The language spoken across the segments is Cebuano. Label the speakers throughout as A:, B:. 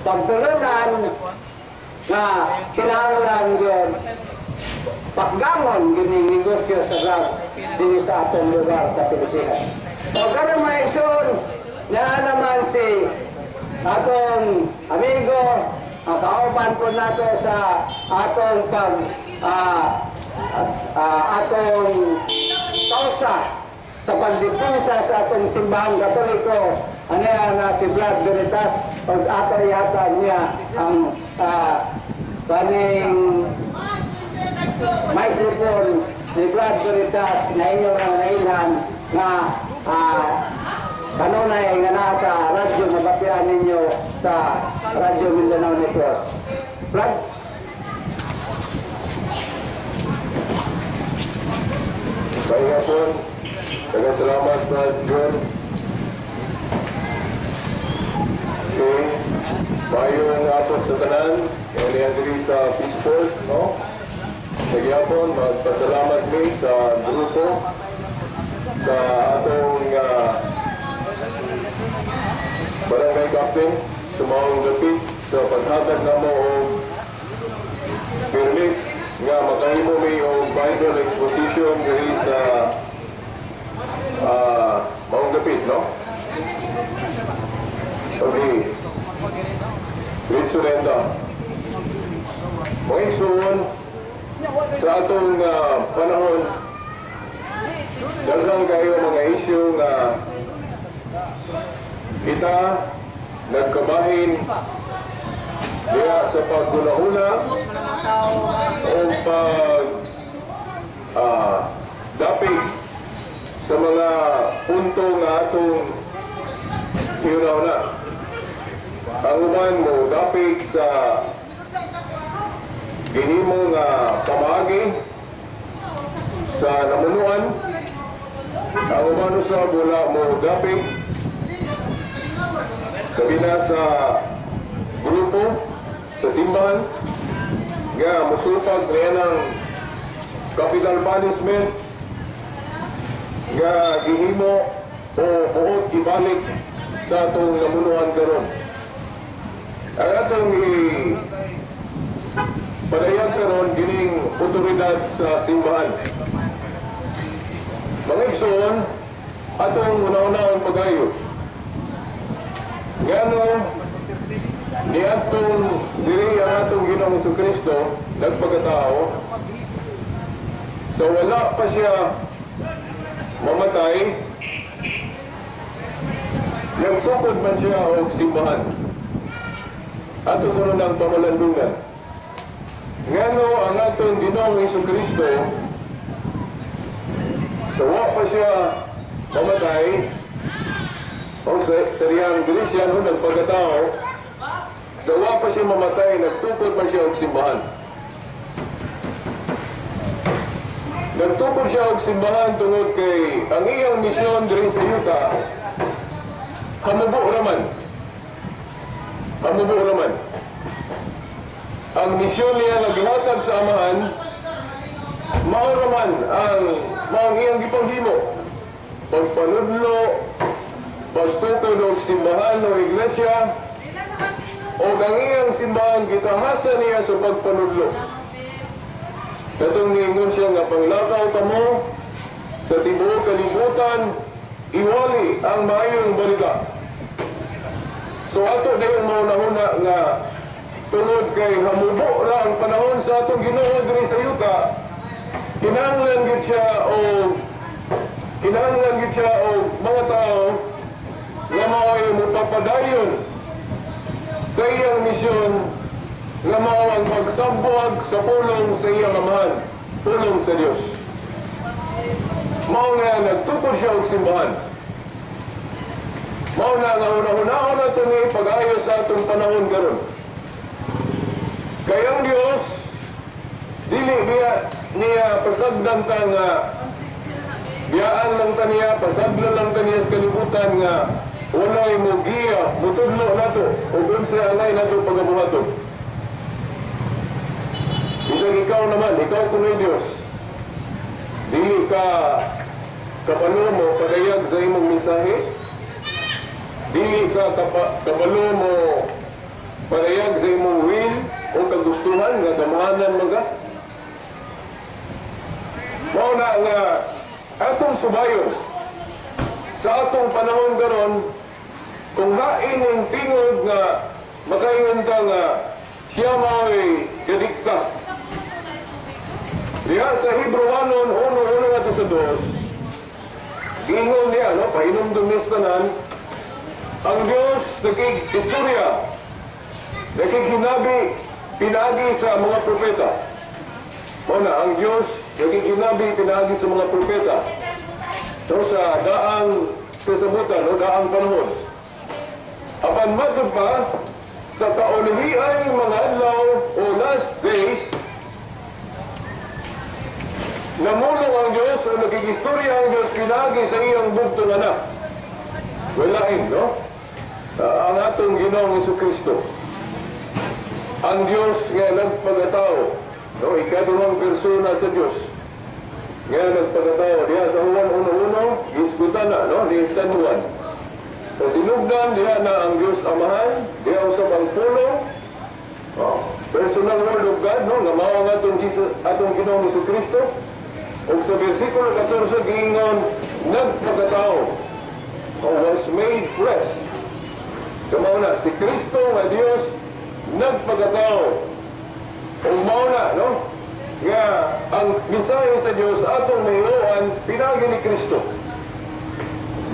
A: Pagtulunan nga kinahanglan gyud pakgangon gining negosyo sa drugs dinhi sa atong lugar sa Pilipinas. O karon, mga igsoon, naa naman si atong amigo, ang kauban po nato sa atong pag atong kausa sa pagdepensa sa atong Simbahang Katoliko, ano yan na si Brad Veritas, pag ato yata niya ang kaning microphone ni Brad Veritas na inyo nga nailhan nga kanunay nga nasa radyo, mabatian ninyo sa Radyo Mindanao Network. Brad?
B: Maayong hapon. Daghang salamat, Brad John. Okay. Maayong hapon sa tanan. Kaya niya diri sa Peaceport, no? Sa gihapon, magpasalamat mi sa grupo sa atong barangay captain sa maong dapit sa paghatag namo og permit nga makahimo mi og Bible exposition diri sa maong dapit, no? Okay. Ritsurenda. Mga igsoon, sa atong panahon, daghan kayo mga issue nga kita nagkabahin diha sa paghuna-huna o pag dapig sa mga punto nga atong huna-huna. Ang uban mo dapig sa gihimo nga pamaagi sa namunuan, ang uban usab wala mo dapig labi na sa grupo sa simbahan nga musupag niya ng capital punishment nga gihimo o buot ibalik sa atong namunuan karon. Ang atong i padayag karon gining otoridad sa simbahan. Mga igsoon, atong una-unaon pagayo. Ngano niadtong diri ang atong Ginoong Kristo nagpakatao, sa wala pa siya mamatay, nagtukod man siya og simbahan. Ato kuno ng pamalandungan. Ngano ang atong Ginoong Kristo, sa wa pa siya mamatay, o sa riyang dili siya no, nagpagkatao, sa wa pa siya mamatay, nagtukod man siya og simbahan? Nagtukod siya og simbahan tungod kay ang iyang misyon diri sa yuta hamubo raman. Hamubo raman. Ang misyon niya nga gihatag sa Amahan, mao raman ang mao ang iyang gipanghimo. Pagpanudlo, pagtukod og simbahan o iglesia, o ang iyang simbahan gitahasa niya sa pagpanudlo. Katong niingon siya nga panglakaw kamo sa tibuok kalibutan, iwali ang maayong balita. So ato dayong maunahuna nga tungod kay hamubo ra ang panahon sa atong Ginoo diri sa yuta, kinahanglan gid siya og mga tao nga mao'y mopapadayon sa iyang misyon nga mao ang pagsambuag sa pulong sa iyang Amahan, pulong sa Dios. Mao nga nagtukod siya og simbahan. Mao na nga una-unaon nato ni pag-ayo sa atong panahon karon. Kay ang Dios dili biya niya pasagdan ta nga biyaan lang ta niya, pasagdan lang ta niya sa kalibutan nga walay mo giya, mutudlo nato ug unsa angay nato pagabuhaton. Bisag ikaw naman, ikaw kuno'y Diyos, dili ka kabalo mo padayag sa imong mensahe, dili ka kabalo mo Padayag sa imong will o kagustuhan nga gamhanan man ka. Mao na nga atong subayon sa atong panahon karon, kung hain ang tingog nga makaingon ka nga siya mao'y gadikta. Diha sa Hebrewanon 1:1 ngadto sa 2, giingon niya, no, pahinumdum ni tanan, ang Diyos nakig-istorya, nakighinabi pinaagi sa mga propeta. Mao na, ang Diyos nakighinabi pinaagi sa mga propeta. So sa daang kasabutan o daang panahon. Apan matod pa, sa kaulihiang mga adlaw o last days, namulong ang Diyos o nakigistorya ang Diyos pinaagi sa iyang bugtong anak. Walain, no? Ang atong Ginoong Kristo. Ang Diyos nga nagpagkatao, no? Ikaduhang persona sa Diyos nga nagpagkatao. Diha sa Juan 1.1, gisgutan na, no? Ni San Juan. Sa sinugdan, diha na ang Diyos Amahan, diha usab ang Pulong, oh, personal word of God, no? Nga mao ang atong, Jesus, atong Ginoong Kristo. Ug sa versikulo 14, giingon, nagpagkatao, o was made flesh. So mao na, si Kristo nga Diyos nagpagkatao. Ug mao na, no? Nga ang mensahe sa Diyos atong mahimuan pinaagi ni Kristo.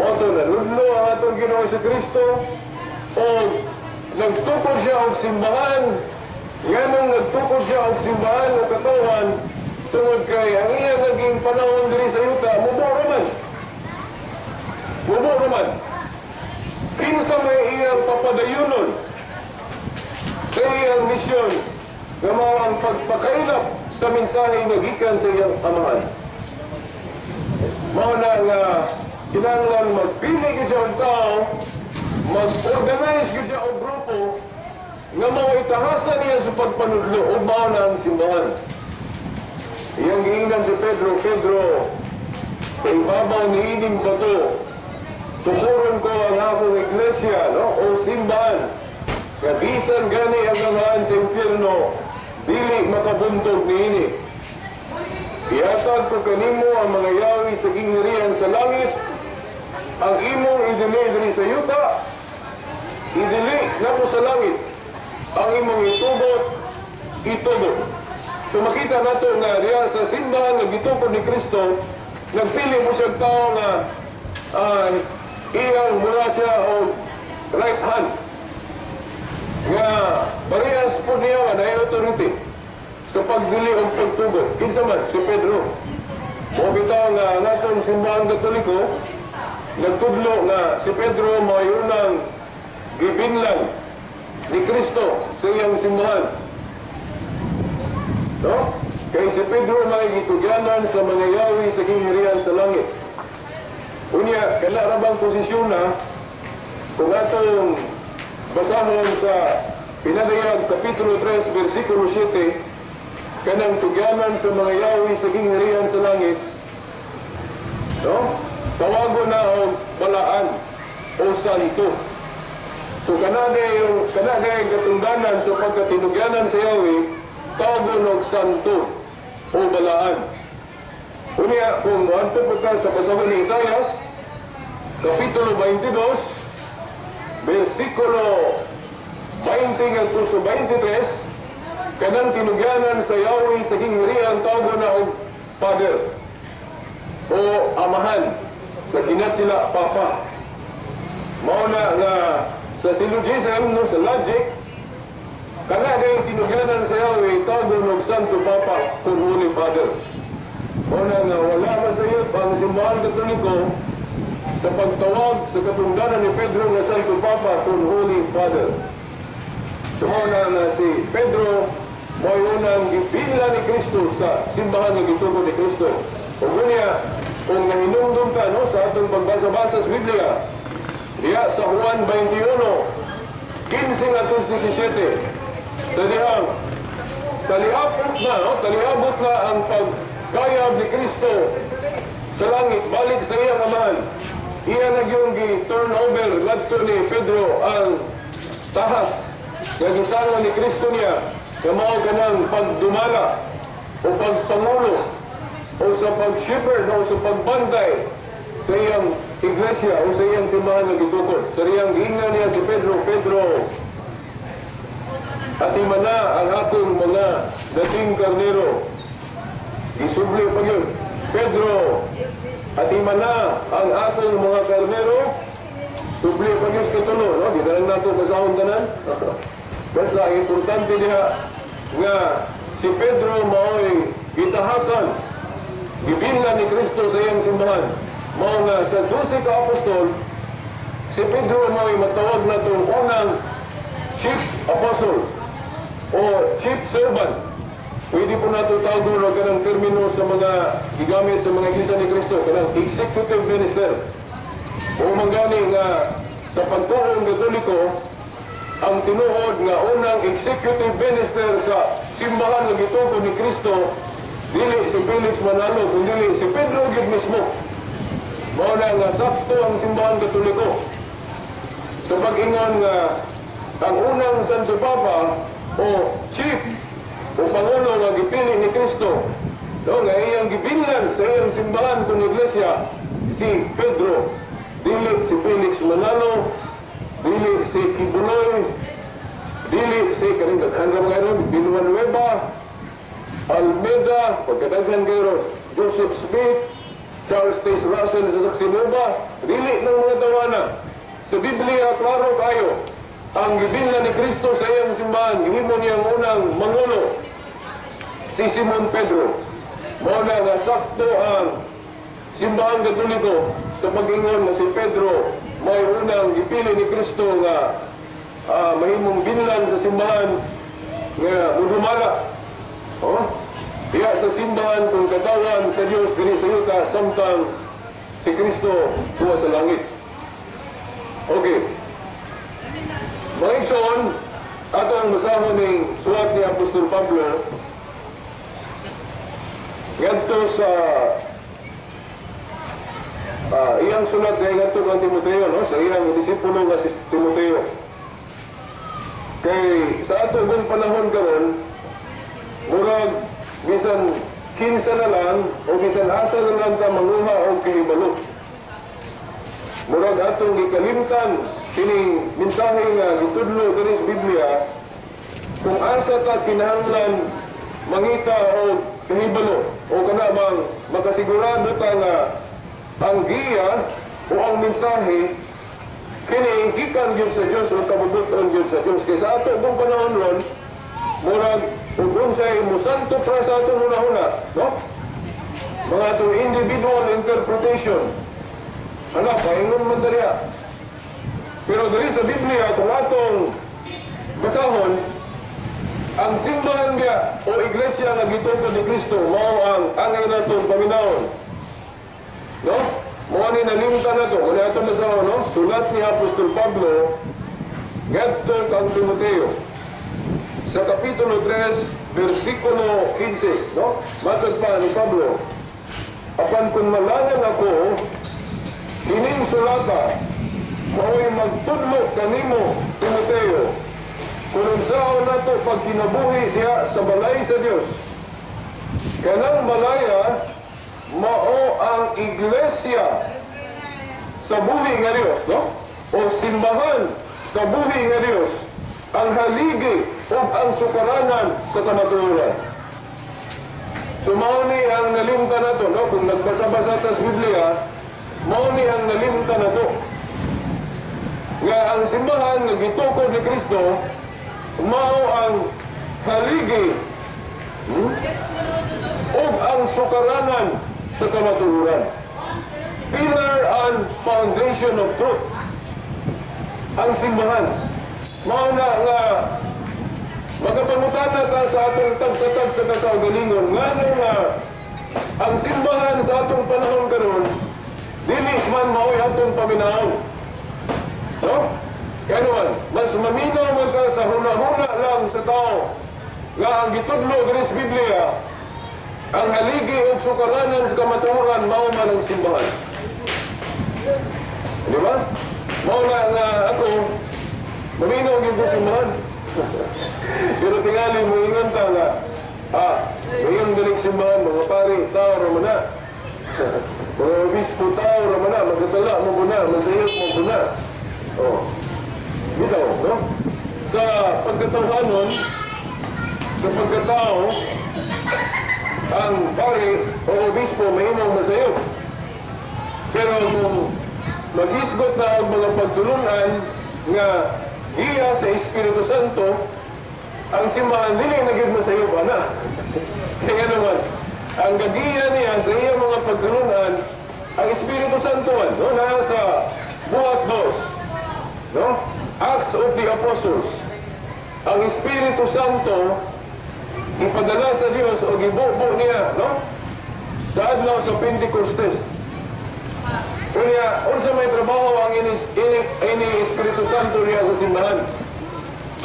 B: Mao to nanudlo ang atong Ginoo si Kristo o nagtukod siya og simbahan. Nganong nagtukod siya og simbahan o katawan? Tungod kay ang iya naging panahon diri sa yuta mubo raman. Mubo raman. Kinsa may iyang papadayunon sa iyang misyon nga mao ang pagpakailap sa mensahe nga gikan sa iyang Amahan? Mao na nga kinahanglan magpili gyud siya og tao, mag-organize gyud siya og grupo nga mao itahasan niya sa pagpanudlo, ug mao na ang simbahan. Iyang giingnan si Pedro, "Pedro, sa ibabaw ni ining bato, tukuron ko ang akong iglesia," no? O simbahan. "Nga bisan gani ang amahan sa impyerno, dili makabuntog niini. Ihatag ko kanimo ang mga yawi sa gingharian sa langit. Ang imong idili diri sa yuta, idili nako sa langit. Ang imong itugot, itugot." So makita nato nga diya sa simbahan nga gitukod ni Kristo, nagpili mo siya tao nga iyang mura siya og right hand. Nga parehas po niya nga naay authority sa pagdili og pagtugot. Kinsa man? Si Pedro. Mao bitaw nga ang atong Simbahan Katoliko nagtudlo nga si Pedro mao'y unang gibinlan ni Kristo sa iyang simbahan. No? Kay si Pedro may gitugyanan sa mga yawi sa gingharian sa langit. Unya, kana ra bang posisyon na kung atong basahon sa Pinadayag Kapitulo 3, versikulo 7, kanang tugyanan sa mga yawi sa gingharian sa langit, no? Tawagon na og balaan o santo. So kana yung katungdanan sa pagkatinugyanan sa yawi, tawagon og santo o balaan. Unya, kung moadto po ka sa basahon ni Isayas, Kapitulo 22, versikulo 20 ngadto sa 23, kanang tinugyanan sa yawi sa gingharian, tawagon na og Father o Amahan. Sa kinat sila, Papa. Mao na nga sa syllogism, no, sa logic, kana kay tinugyanan sa yawi, tawagon og Santo Papa kung Holy Father. Mao na nga wala masayod ang Simbahan Katoliko sa pagtawag sa katungdanan ni Pedro nga Santo Papa kung Holy Father. So mao na nga si Pedro mo'y unang gipila ni Kristo sa simbahan nga gitukod ni Kristo. Ug unya, kung nahinumdum ka, no, sa atong pagbasa-basa sa Biblia, diya sa Juan 21, 15 ngadto 17, sa dihang taliabot na, no, taliabot na ang pagkayab ni Kristo sa langit, balik sa iyang Amahan. Iya na gyud gi-turn over ngadto ni Pedro ang tahas. Nga gisanga ni Kristo niya nga mao kanang pagdumala o pagpangulo o sa pag-shepherd o sa pagbantay sa iyang iglesia o sa iyang simbahan nga gitukod. Sa iyang giingnan niya si Pedro, "Pedro, atimana ang akong mga dating karnero." Isubli pa yun. "Pedro, atimana ang akong mga karnero." Subli pa yun sa katulo, no? Di na lang nato basahon tanan. Basta importante diha nga si Pedro mao'y gitahasan, gibilhan ni Kristo sa iyang simbahan. Mao nga sa 12 ka apostol, si Pedro mao'y matawag na itong unang chief apostle o chief servant. Pwede po nato tawag og kanang termino sa mga gigamit sa mga Iglesia ni Cristo, kanang executive minister. O manggani nga sa pagtuong Katoliko, ang tinuod nga unang executive minister sa simbahan nga gitukod ni Kristo, dili si Felix Manalo, kundi si Pedro gyud mismo. Mao na nga sakto ang simbahan Katoliko sa pag-ingon nga ang unang Santo Papa o chief o pangulo nga gipili ni Kristo, no, nga iyang gibilhan sa iyang simbahan kun iglesia, si Pedro, dili si Felix Manalo, dili si Quiboloy, dili si kaning daghan ka mga ron, Villanueva, Almeda, pagkadaghan kayo ron, Joseph Smith, Charles Taze Russell sa Saxinova, dili ng mga tawana. Sa Biblia, klaro kayo, ang gibilhan ni Kristo sa iyang simbahan, gihimo niyang unang mangulo, si Simon Pedro. Mao na nga sakto ang simbahan Katoliko sa pag-ingon nga si Pedro may unang gipili ni Kristo nga mahimong binlan sa simbahan nga mudumala. Oh? Diya sa simbahan kung katawan sa Dios diri sa yuta samtang si Kristo tuwa sa langit. Okay. Mga igsoon, atong basahon ning suwat ni Apostol Pablo ngadto sa iyang sulat kay ngadto kang Timoteo, no, sa iyang disipulo nga si Timoteo. Kay sa ato gung panahon karon, murag bisan kinsa na lang o bisan asa na lang ta manguha og kahibalo. Murag atong gikalimtan kining mensahe nga gitudlo diri sa Biblia kung asa ta kinahanglan mangita og kahibalo o kana bang makasigurado ta nga ang giya o ang mensahe kini gikan gyud sa Dios o kabubut-on gyud sa Dios. Kay sa ato kung panahon ron, murag ug unsay musanto pra sa atong hunahuna, no, mga atong individual interpretation ana, paingon man daliya. Pero diri sa Biblia, kung atong basahon, ang simbahan niya o iglesia nga gitukod ni Kristo mao ang angay natong paminawon. No? Mao ni nalimtan nato kung ato basahon, no? Sulat ni Apostol Pablo ngadto kang Timoteo sa kapitulo 3 bersikulo 15, no? Matod pa ni Pablo, "Apan kung malangan ako, kining sulata mao'y magtudlo kanimo, Timoteo, kung unsaon nato pagkinabuhi diha sa balay sa Dios. Kanang balaya mao ang iglesia sa buhi nga Dios," no? O simbahan sa buhi nga Dios, ang haligi ug ang sukaranan sa kamatuoran. So mao ni ang nalimtan nato, no? Kung nagbasa-basa tas Biblia, mao ni ang nalimtan nato. Nga ang simbahan nga gitukod ni Kristo mao ang haligi ug ang sukaranan sa kamatuoran. Pillar and foundation of truth. Ang simbahan. Mao na nga magapangutana ta sa atong tagsa-tagsa ka kaugalingon ngano nga ang simbahan sa atong panahon karon dili man mao'y atong paminawon. No? Kaya naman, mas maminaw man ka sa huna-huna lang sa tao nga ang gitudlo diri sa Biblia, ang haligi ug sukaranan sa kamatuoran mao man ang simbahan. Di ba? Mao na nga ako, maminaw gyud ko simbahan. Pero tingali mo ingon ta nga, ngayon galing simbahan, mga pari, tao raman na. Mga obispo, tao raman na, magkasala mo na, masayot mo na. Oh. Bitaw, no? Sa pagkatawhanon, sa pagkatao, ang pari o obispo mahimong masayop. Pero kung mag-isgot na ang mga pagtulunan nga giya sa Espiritu Santo, ang simbahan dili na gyud masayop ana. Kaya naman, ang gagiya niya sa iyang mga pagtulunan, ang Espiritu Santo man, no, nasa Buhat dos, no? Acts of the Apostles. Ang Espiritu Santo ipadala sa Dios o gibubo niya, no? Sa adlaw sa Pentecostes. Unya, unsa may trabaho ang ini Espiritu Santo niya sa simbahan?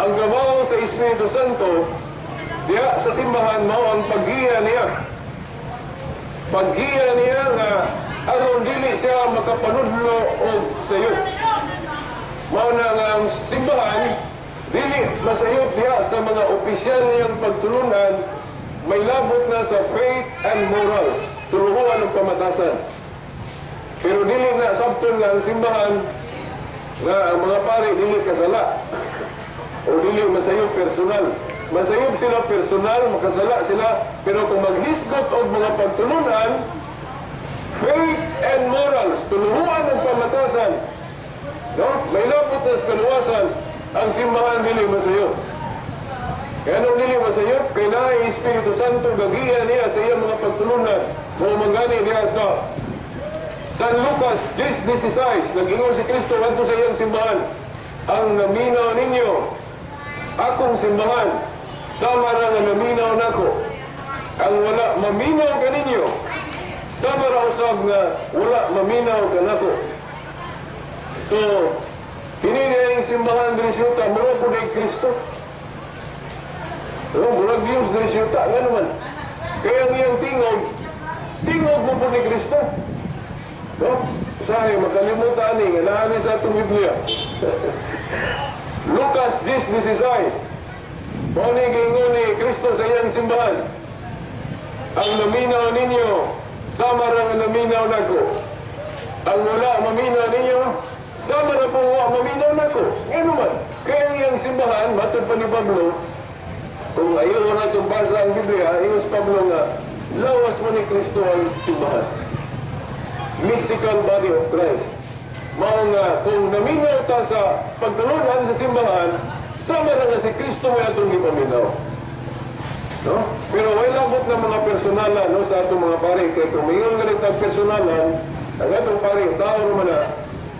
B: Ang trabaho sa Espiritu Santo diya sa simbahan mao ang paggiya niya. Paggiya niya nga aron dili siya makapanudlo og sayop. Mao na nga ang simbahan dili masayop diha sa mga opisyal niyang pagtulunan, may labot na sa faith and morals, tuluhuan ng pamatasan. Pero dili na sabton nga ang simbahan nga ang mga pari dili kasala o dili masayop personal. Masayop sila personal, makasala sila, pero kung maghisgot og mga pagtulunan, faith and morals, tuluhuan ng pamatasan, no? May labot na sa kaluwasan, ang simbahan dili masayop. Kaya nung dili masayop, kay naay Espiritu Santo gagiya niya sa iyang mga pagtulunan, mao manggani niya sa San Lucas 10:16, nag-ingon si Kristo ngadto sa iyang simbahan, "Ang naminaw ninyo, akong simbahan, sama ra nga naminaw nako. Ang wala maminaw kaninyo, sama ra usab nga wala maminaw kanako." So, kini niya yung simbahan diri sa yuta, mura po ni Kristo. No, murag Diyos diri sa yuta, nga naman. Kaya ang iyang tingog, tingog mo po ni Kristo. No? Usahay, makalimutan ni, nga naa ni sa atong Biblia. Lucas 10:16. Mao ni giingon ni Kristo sa iyang simbahan. "Ang naminaw ninyo, sama ra nga naminaw nako. Ang wala maminaw ninyo, sama ra po wa maminaw nako." Ngano man? Kaya ang iyang simbahan, matod pa ni Pablo, kung ayaw na itong basa ang Biblia, ingon si Pablo nga, lawas mo ni Kristo ang simbahan. Mystical body of Christ. Mao nga, kung naminaw ta sa pagtulunan sa simbahan, sama ra nga si Kristo may atong gipaminaw. No? Pero way labot na mga personalan, no, sa atong mga pari. Kaya kung mayon ganit ang personalan, ang atong pari, tao naman na,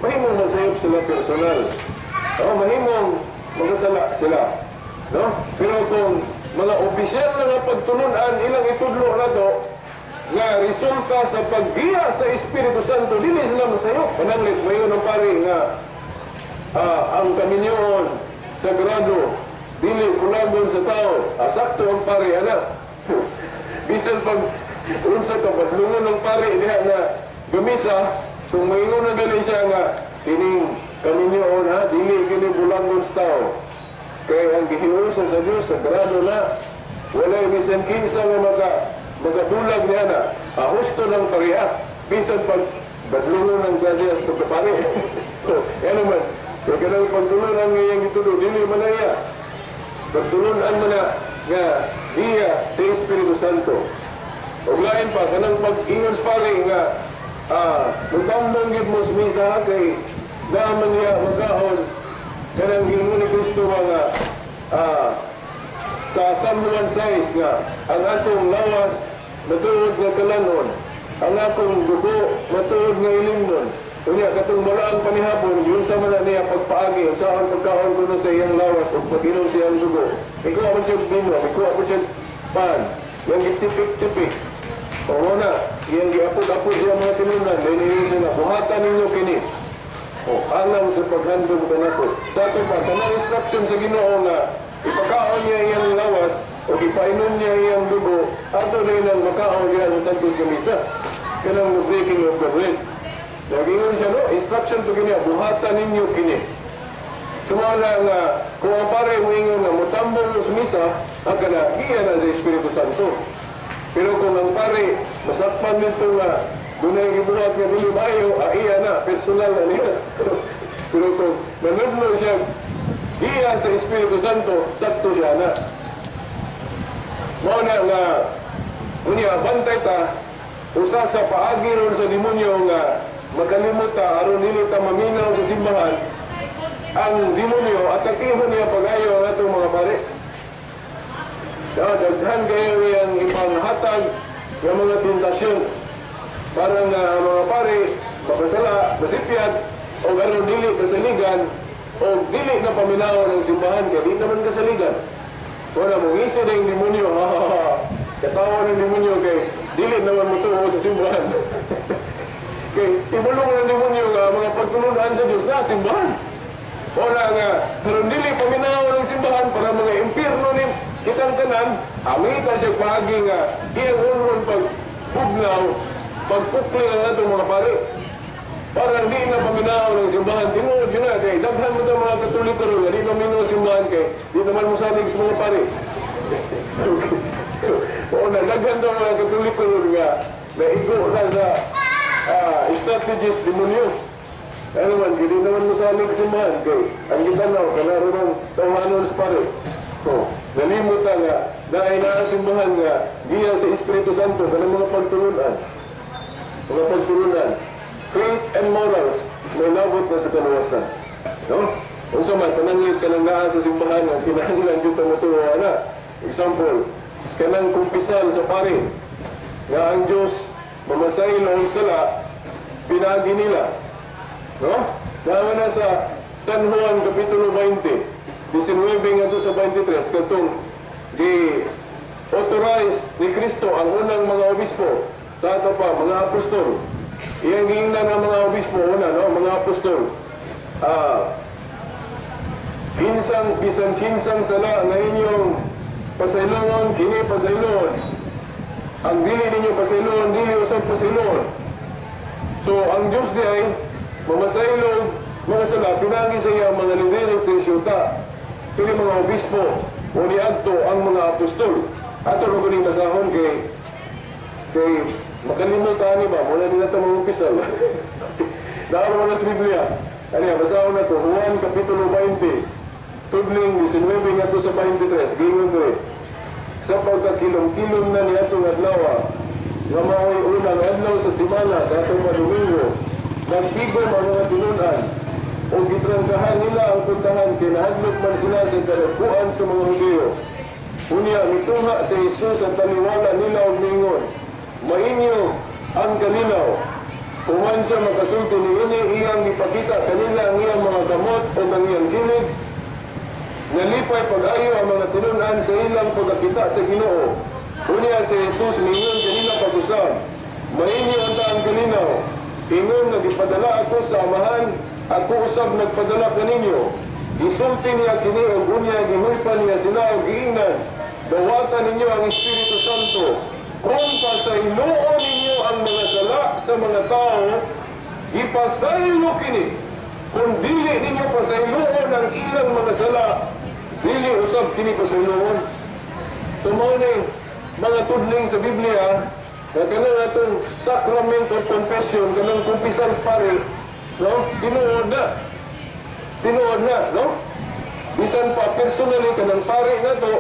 B: mahimong masayop sila personal. No? Mahimong magkasala sila. No? Pero kung mga opisyal na nga pagtulunan, ilang itudlo na to, nga resulta sa paggiya sa Espiritu Santo, dili sila masayop. Pananglit, mayon ang pari nga ang kaminyoon sagrado, dili bulagon sa tao. Sakto ang pari, ana. Bisan pag unsa ka badlungon ng pari diha na gamisa, kung maingon na gali siya nga kining kaminyoon ha, dili kini bulagon sa tao. Kay ang gihiusa sa Dios sagrado na. Walay bisan kinsa nga makabulag niya na. Husto ng pariha. Bisan pag badlungon ng klase as pagkapari. Ano man, kaya kanang pagtulunan nga iyang gitulo, dili man na iya. Pagtulunan mo na nga iya sa Espiritu Santo. Ug lain pa, kanang pag-ingon sa pari nga mutambong gid mo sa misa kay naaman niya magkaon, kanang giingon ni Kristo nga sa San Juan 6 nga ang atong lawas matuod nga kalanon, ang akong dugo matuod nga ilimnon. Unya katong balaang panihapon yun sa man na niya pagpaagi unsaon pagkaon kuno sa iyang lawas o pag-inom sa iyang dugo. Ikuha man siya og bino, ikuha man siya pan, yang gitipik-tipik. O na, iyang giapod-apod siya mga tinunan, dahil ingon siya nga, "Buhatan ninyo kini. O, alang sa paghandom kanako." Sa ato pa, kanang instruction sa Ginoo nga, ipakaon niya iyang lawas, o ipainom niya iyang dugo, ato din ang makaon niya sa Santos nga Misa. Kanang breaking of the bread. Nagingon siya, no? Instruction to kini, "Buhatan ninyo kini." So mao na nga, kung ang pare mo ingon nga motambong mo sa misa, ang kana, giya na sa Espiritu Santo. Pero kung ang pare, masakpan nito nga, dunay gibuhat nga dili maayo, ah, iya na, personal na niya. Pero kung nanudlo siya, giya sa Espiritu Santo, sakto siya na. Mao na nga, unya, bantay ta, usa sa paagi ron sa demonyo nga makalimot ta, aron dili ta maminaw sa simbahan, ang demonyo, atakihon niya pag-ayo ang atong mga pare. Ya, daghan kayo iyang ipanghatag ng mga tentasyon para nga ang mga pare makasala, masipyat, o aron dili kasaligan, o dili na paminaw ng simbahan, kaya di naman kasaligan. Wala mo ngisi na yung demonyo, ha ha ha. Katawa ng demonyo kay dili naman mo tuo sa simbahan. Kay ibulong ng demonyo nga mga pagtulunan sa Diyos na simbahan. Wala nga, karon dili paminaw ng simbahan para mga impierno ni kitang tanan, amita siya paagi nga iyang unron pag bugnaw, pagpukli ang atong mga pare. Para hindi na paminaw ng simbahan. Tinuod yun na, kay daghan mo itong mga Katoliko ron, nga di paminaw simbahan kay di naman mo salig sa mga pare. Oo na, daghan daw mga Katoliko ron nga naigo na sa strategies demonyo. Ano man, hindi naman mo salig simbahan kay ang gitanaw, kanaro ng tawanon sa pare. Oh, nalimutan nga, dahil naa simbahan nga, giya sa Espiritu Santo, kanang mga pagtulunan. Mga pagtulunan. Faith and morals, may labot na sa kaluwasan. No? Unsa man, pananglit ka nang naa sa simbahan nga kinahanglan dito mo tuwa na. Example, kanang kumpisal sa pare, nga ang Diyos mamasaylo og sala, pinagi nila. No? Naman na sa San Juan Kapitulo 20, 19 ngadto sa 23, katong gi authorize ni Kristo ang unang mga obispo sa ato pa, mga apostol. Iyang giingnan ang mga obispo una, no? Mga apostol. Kinsang bisan kinsang sala nga inyong pasaylongon, kini pasaylon. Ang dili ninyo pasaylon, dili usab pasaylon. So ang Diyos di ay mamasaylo mga sala, pinagi sa iya ang mga lideres ng siyuta. Kini mga obispo o niadto ang mga apostol. Ato ra ko basahon kay makalimutan ni ba, muna din nato mga umpisal. Naa man na sa Biblia. Ano yan, basahon na to, Juan Kapitulo 20, tudling 19 ngadto sa 23, gingon diri. Sa pagkakilom-kilom na niadtong adlaw, nga mao'y unang adlaw sa simana sa atong Domingo, nagtigom ang mga tinunan o gitrangkahan nila ang puntahan kay nahadlok man sila sa kadagkuan sa mga Hudiyo. Unya, mituha si Jesus ang taliwala nila og mingon, "Mainyo ang kalinaw." Human siya makasulti niini, iyang gipakita kanila ang iyang mga kamot o ang iyang kilid. Nalipay pag-ayo ang mga tinunan sa ilang pagkakita sa Ginoo. Unya si Jesus mingon kanila pag-usab, "Mainyo ang taang kalinaw. Ingon nga gipadala ako sa Amahan, ako usab nagpadala kaninyo." Gisulti niya kini ug unya gihuypan niya sila ug giingnan, "Dawata ninyo ang Espiritu Santo. Kung pasayloon ninyo ang mga sala sa mga tao, ipasaylo kini. Kung dili ninyo pasayloon ang ilang mga sala, dili usab kini pasayloon." So mao ni mga tudling sa Biblia na kanang atong sacrament of confession, kanang kumpisal sa pare, no? Tinuod na. Tinuod na, no? Bisan pa personally kanang pare na to,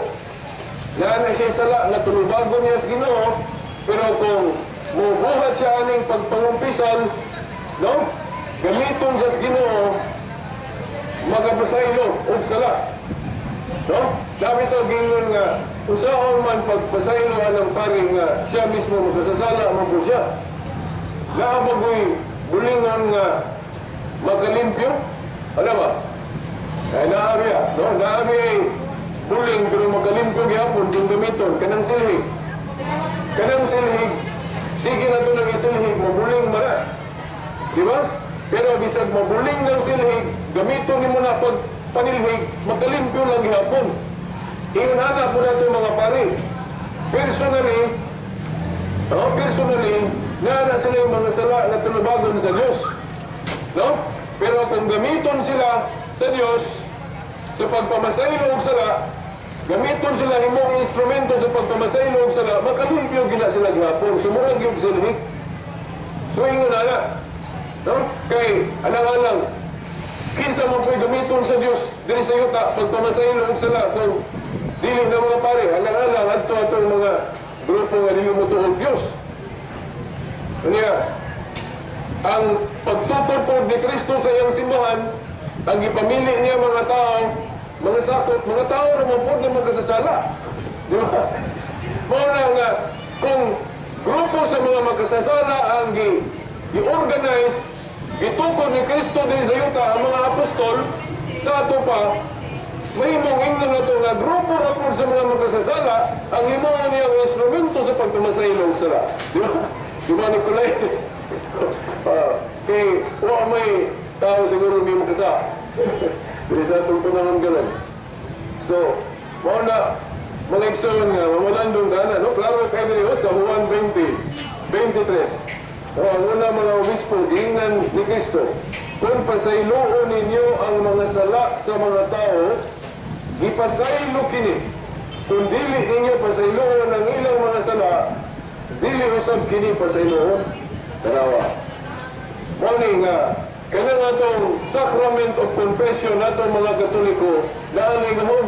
B: na siya sala nga tulubagon niya sa Ginoo, pero kung mubuhat siya aning pagpangumpisal, no? Gamiton siya sa Ginoo, magapasaylo og sala. No? Dami to gingon nga usaon man pagpasaylo anang pare nga siya mismo makasasala man po siya. Naa ba goy bulingon nga makalimpyo? Ano ba? Ay naa biya, no? Naa biyay buling pero makalimpyo gihapon kung gamiton kanang silhig. Kanang silhig, sige na to nang isilhig, mabuling man na. Di ba? Pero bisag mabuling ng silhig, gamiton nimo na pag panilhig, makalimpyo lang gihapon. Ingon ana po nato mga pare. Personally, no, personally, naa na sila yung mga sala na tulubagon sa Diyos. No? Pero kung gamiton sila sa Diyos, Sa pagpamasaylo og sala, gamiton sila himong instrumento sa pagpamasaylo og sala, makalimpyo gina sila gihapon. So murag gyud silhik. So ingon na, no? Kay alang-alang kinsa man po'y gamiton sa Dios diri sa yuta pagpamasaylo og sala kung dili na mga pare, alang-alang adto atong mga grupo nga dili motuo og Dios. Unya, ang pagtukod ni Kristo sa iyang simbahan, ang gipamili niya mga tao, mga sakop, mga tao naman po na magkasasala. Di ba? Mao na nga, kung grupo sa mga makasasala ang gi-organize, gitukod ni Kristo din sa yuta ang mga apostol, sa ato pa, mahimong ingnon nato nga grupo na po sa mga makasasala ang himuon niyang instrumento sa pagpamasaylo og sala. Di ba? Di ba, Nicolay? Kay wa may tao siguro may makasa. Dili sa atong panahon ganun. So, mao na mga igsoon nga mamalandong kana, no? Klaro kay diri, oh, sa Juan 20, 23. O, ang una mga obispo, giingnan ni Kristo, "Kung pasayloon ninyo ang mga sala sa mga tao, gipasaylo kini. Kung dili ninyo pasayloon ang ilang mga sala, dili usab kini pasayloon." Tanawa. Mao ni nga, kanang atong sacrament of confession natong mga Katoliko, naa may gahom.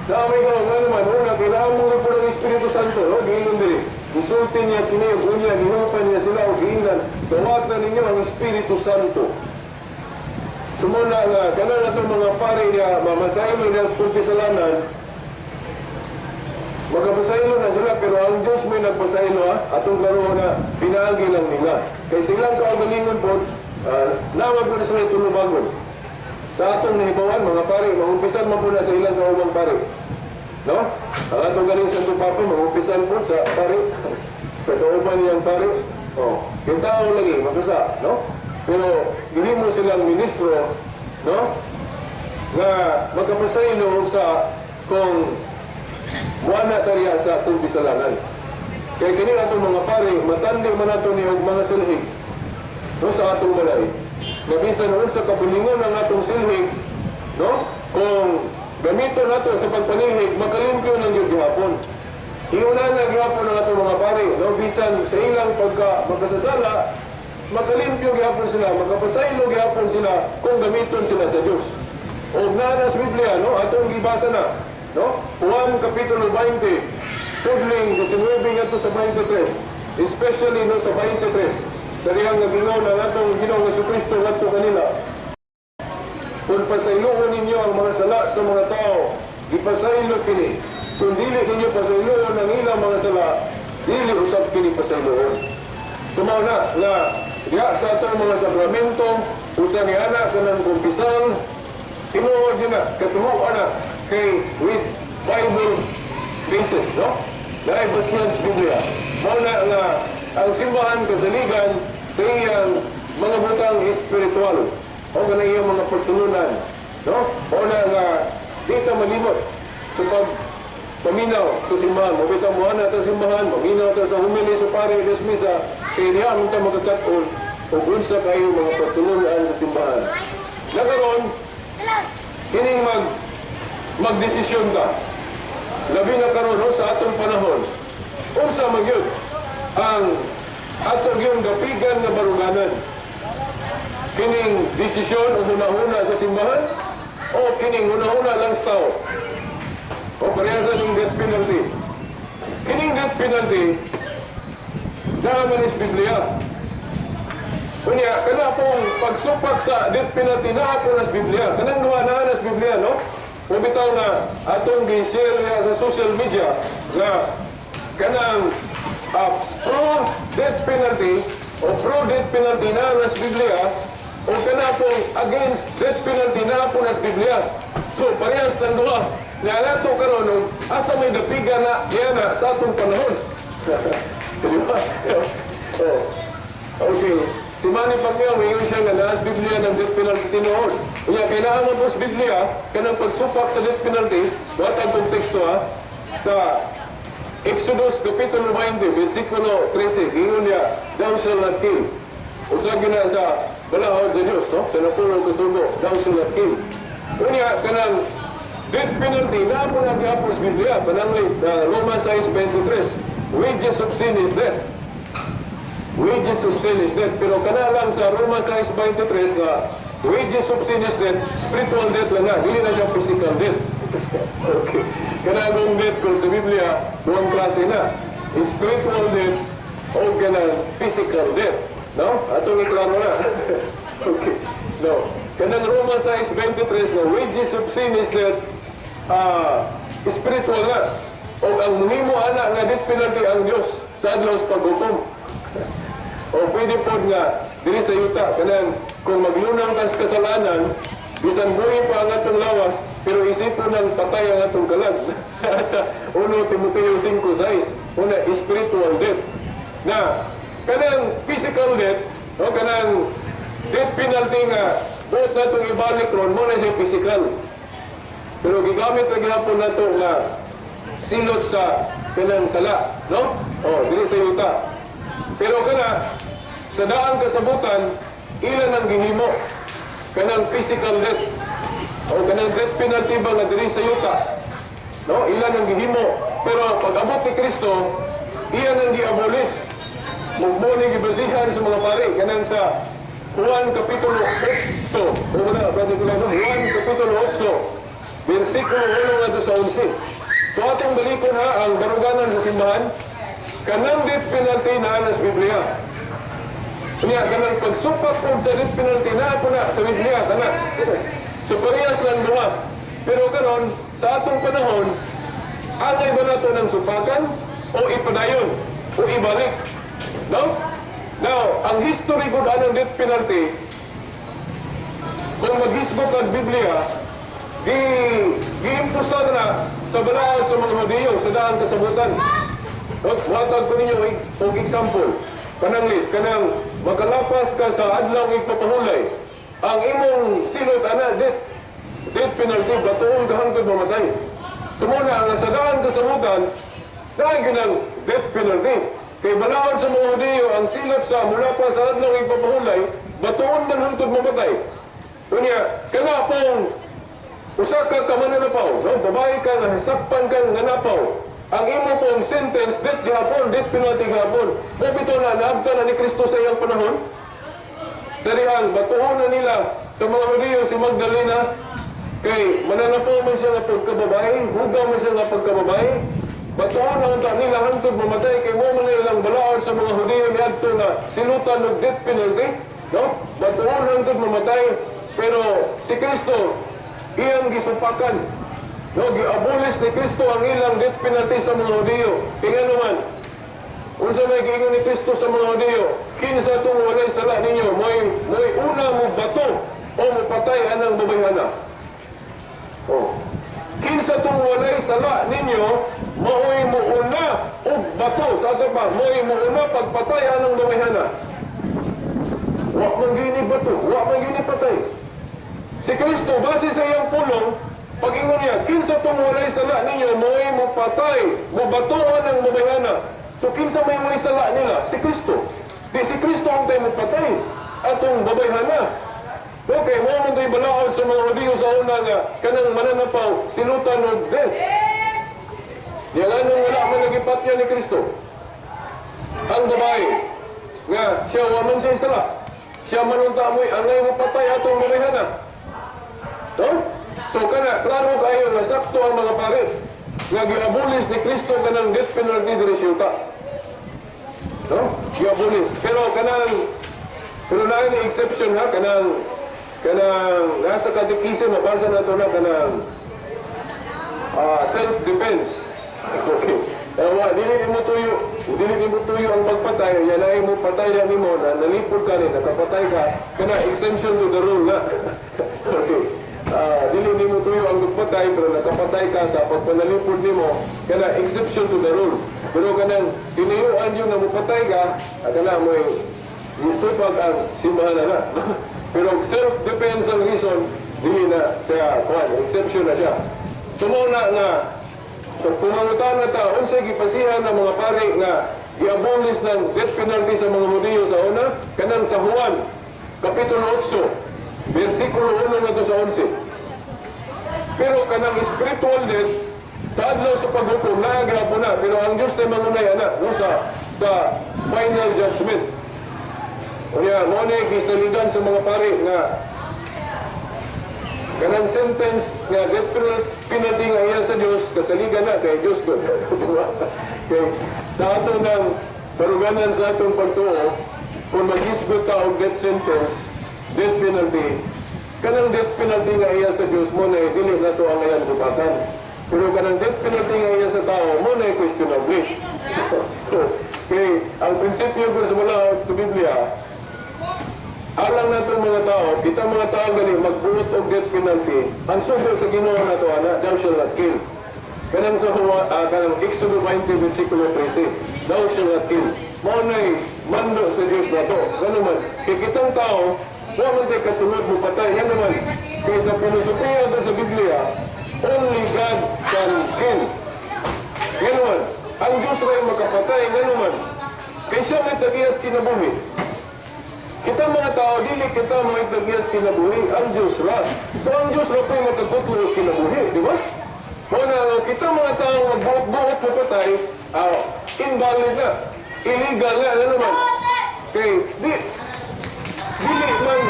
B: Naa may gahom, nga naman, una, kailangan mo po ng Espiritu Santo, no? Giingon diri. Gisulti niya kini, ug unya, gihupan niya sila, ug giingnan, "Dawata ninyo ang Espiritu Santo." Sumuna nga, kanang atong mga pare niya, mamasaylo niya sa kumpisalanan, magkapasaylo na sila, pero ang Diyos may nagpasaylo, ha? Atong klaro na pinaagi lang nila. Kay silang kaugalingon po, naman po na sila tulubagon. Sa atong nahibawan, mga pare, maumpisan man po na sa ilang kaubang pare. No? Ang atong galing Santo Papa, maumpisan po sa pare, sa kauban niyang pare. Oh, yung tao lagi, makasa, no? Pero gihimo silang ministro, no? Nga magkapasaylo sa kung muana tariya sa kumpisalanan. Kaya kini atong mga pare, matandi man nato ni og mga silhig, no, sa atong balay. Na bisan unsa kabulingon ang atong silhig, no? Kung gamito nato sa pagpanilhig, makalimpyo ng gyud gihapon. Inguna na gihapon ang atong mga pare, no? Bisan sa ilang pagka magkasasala, makalimpyo gihapon sila, makapasaylo gihapon sila kung gamiton sila sa Dios. O naa na sa Biblia, no? Atong gibasa na, no? Juan Kapitulo 20, tudling 19 ngadto sa 23, especially, no, sa 23. Darihang nagingon ang atong Ginoong Kristo ngadto kanila, "Kung pasayloon ninyo ang mga sala sa mga tao, ipasaylo kini. Kung dili ninyo pasayloon ang ilang mga sala, dili usab kini pasayloon." So mao na nga diha sa atong mga sakramento, usa ni ana kanang kumpisal, tinuod yun na, katuhuan na, kay with Bible basis, no? Naay basihan sa Biblia. Mao na nga ang simbahan kasaligan sa iyang mga butang espiritual o kanang iyang mga pagtulunan, no? Mao na nga di ka malimot sa pag paminaw sa simbahan. Mabita mo na ta simbahan, maminaw ta sa homily sa pare des misa, kay diha man ta magkakat-on ug unsa kayo mga pagtulunan sa simbahan. Nakaron, kining magdesisyon ka. Labi na karon, no, sa atong panahon. Unsa man gyud ang ato gyud gapigan nga baruganan? Kining desisyon o hunahuna sa simbahan o kining hunahuna lang sa tao? O pareha sa ning death penalty. Kining death penalty, naa man is Biblia. Unya, kana pong pagsupak sa death penalty naa po nas Biblia. Kanang duha naa nas Biblia, no? Kung bitaw na atong gi-share niya sa social media nga kanang pro death penalty o pro death penalty naa nas Biblia o kana pong against death penalty naa po nas Biblia. So parehas ng duha. Nga nato karon og asa may dapiga na niya na sa atong panahon. Di ba? Oh. Okay. Si Manny Pacquiao, mayon siya nga naas Biblia ng death penalty tinuod. Unya, kailangan mo po sa Biblia, kanang pagsupak sa death penalty, what ang konteksto ha? Sa Exodus Kapitulo 20, versikulo 13, ingon niya, "Thou shalt not kill." Usa gina sa balahod sa Diyos, no? Sa napulong kasugo, "Thou shalt not kill." Unya, kanang death penalty, naa po na gihapon sa Biblia, pananglit, na Roma 6:23, wages of sin is death. Wages of sin is death. Pero kana lang sa Roma 6:23 nga, wages of sin is death, spiritual death lang na, dili na siya physical death. Okay. Kana ang death kung sa Biblia, duhang klase na. Spiritual death o kanang physical death. No? Atong iklaro na. Okay. No. Kanang Roma 6:23 na wages of sin is death, spiritual na. O ang muhimo ana nga death penalty ang Dios sa adlaw sa paghukom. O pwede pod nga diri sa yuta, kanang kung maglunang ka sa kasalanan, bisan buhi pa ang atong lawas, pero isipon ng patay ang atong kalag. Sa 1 Timoteo 5:6, una spiritual death. Na kanang physical death o kanang death penalty nga buot natong ibalik ron mo na siya physical. Pero gigamit ra gihapon nato nga silot sa kanang sala, no? O, diri sa yuta. Pero kana sa daang kasabutan, ilan ang gihimo kanang physical death o kanang death penalty ba nga diri sa yuta. No, ilan ang gihimo. Pero pag abot ni Kristo, iyan ang giabolis. Mao ni gibasihan sa mga pari kanang sa Juan Kapitulo 8. O wala, pwede ko lang, no? Juan Kapitulo 8, versikulo 1 ngadto sa 11. So atong balikon ha, ang baruganan sa simbahan, kanang death penalty na sa Biblia. Unya, kanang pagsupak po sa death penalty na po na sa Biblia, kana. So parehas lang duha. Pero karon sa atong panahon, angay ba nato ng supakan o ipadayon o ibalik? No? Now, ang history gud anang death penalty, kung maghisgot ang Biblia, giimpusar na sa balaod sa mga Hudiyo sa daang kasabutan. Hatag ko ninyo og example. Pananglit, kanang makalapas ka sa Adlaw Igpapahulay. Ang imong silot ana death penalty, batuon ka hangtod mamatay. So muna, ang sa daang kasabutan, dahil kanang death penalty. Kay balaod sa mga Hudiyo, ang silot sa mula pa sa Adlaw Igpapahulay, batuon man hangtod mamatay. Unya, kana pong usa ka kamananapaw, no? Babae ka nga sakpan kang nanapaw. Ang imo pong sentence, death gihapon, death penalty gihapon. Mo bitaw na naabtan na ni Kristo sa iyang panahon. Sa dihang batuon na nila sa mga Hudiyo si Magdalena kay mananapaw man siya nga pagkababae, hugaw man siya nga pagkababae. Batuon na unta nila hangtod mamatay kay mo man ilang balaod sa mga Hudiyo niadto nga silutan og death penalty, no? Batuon hangtod mamatay, pero si Kristo iyang gisupakan. No, giabolis ni Kristo ang ilang death penalty sa mga Hudiyo. Kaya naman, unsa may giingon ni Kristo sa mga Hudiyo? Kinsa tong walay sala ninyo, mo'y una mo bato o mo patay anang babayhana. Oh. Kinsa tong walay sala ninyo, mao'y muuna og bato sa ato pa, mao'y muuna pagpatay anang babayhana. Wa man gini bato, wa man gini patay. Si Kristo, base sa iyang pulong, pag-ingon niya, kinsa tong walay sala ninyo, mo'y mo patay, mo batuan ang babayhana. So kinsa may walay sala nila? Si Kristo. Di si Kristo ang tayo mo patay atong babayhana. Okay, mo man to'y balaod sa mga Hudiyo sa una nga kanang mananapaw, silutan og death. Di anong wala man nagipatya ni Kristo. Ang babae, nga siya wa man siya sala. Siya man unta mo'y angay mo patay atong babayhana. No? So kana, klaro kayo nga sakto ang mga pare nga giabolis ni Kristo kanang death penalty diri sa yuta. No? Giabolis. Pero naa ni exception ha, kanang nasa katekism, mabasa nato na kanang self-defense. Okay. Tawa, dili nimo tuyo ang pagpatay, yan ay mo patay na nimo na nalipod ka rin, nakapatay ka, kana exemption to the rule na. Okay. Dili nimo tuyo ang pagpatay pero nakapatay ka sa pagpanalipod nimo, kana exception to the rule. Pero kanang tinuyuan yung nga mopatay ka, kana mo'y supag ang simbahan na na. Pero self-defense ang reason, dili na siya, kuan, exception na siya. So mo na nga, so pumangutan na ta, unsay gipasihan ng mga pari nga giabolis ng death penalty sa mga Hudiyo sa una, kanang sa Juan, Kapitulo 8, versikulo 1 ngadto sa 11. Pero kanang spiritual death, sa adlaw sa paghukom, naa gihapon na. Pero ang Diyos na mangunay ana, no, sa final judgment. Unya, mao na gisaligan sa mga pari nga kanang sentence nga death penalty nga iya sa Dios, kasaligan na kay Dios gud. Di ba? Kay sa ato ng baruganan sa atong pagtuo, kung maghisgot ta og death sentence, death penalty, kanang death penalty nga iya sa Dios mao na dili nato angayan supakan. Pero kanang death penalty nga iya sa tao mao na questionable. Kay ang prinsipyo gud sa balaod sa Biblia, alang nato mga tao, kita mga tao gani magbuot og death penalty, ang sugo sa Ginoo nato ana, "Thou shall not kill." Kanang sa kanang Exodus 20 versikulo 13, "Thou shall not kill." Mao na'y mando sa Dios nato. Ngano man, kay kitang tao, wa man tay katungod mo patay. Ngano man, kay sa filosofiya do sa Biblia, only God can kill. Ngano man, ang Diyos ra'y makapatay, ngano man, kay siya may tag-iyas kinabuhi. Kita mga tao, dili kita mga tag-iyas kinabuhi, ang Diyos ra. So ang Diyos ra po'y makakutlo sa kinabuhi, di ba? Mao na, kita mga tao magbuot-buot mo patay, invalid na, illegal na, ano naman. Kay, dili man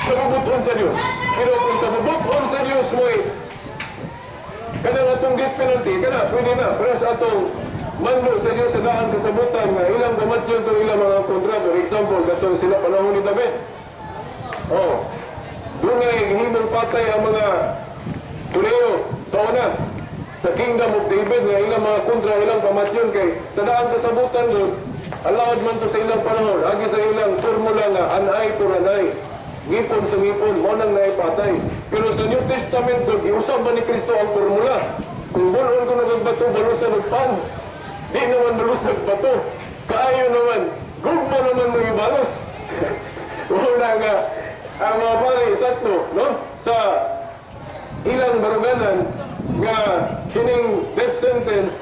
B: kabubuton sa Diyos. Pero kung kabubuton sa Diyos mo'y kanang atong death penalty, kana, pwede na. Pero sa atong mando sa Diyos sa daang kasabutan nga ilang pamatyon to ilang mga kontra. For example, katong sila panahon ni David. Oh. Dunay gihimong patay ang mga Tuleo sa una sa kingdom of David nga ilang mga kontra ilang pamatyon, kay sa daang kasabutan doon allowed man to sa ilang panahon agi sa ilang formula nga an eye for an eye, ngipon sa ngipon, mao nang naipatay. Pero sa New Testament doon, giusab man ni Kristo ang formula: kung bulon ko nagbato, balusan og pan. Di naman balusag bato, kaayo naman, gugma naman mo ibalos. Wala nga ang mga pari sakto, no, sa ilang baruganan nga kining death sentence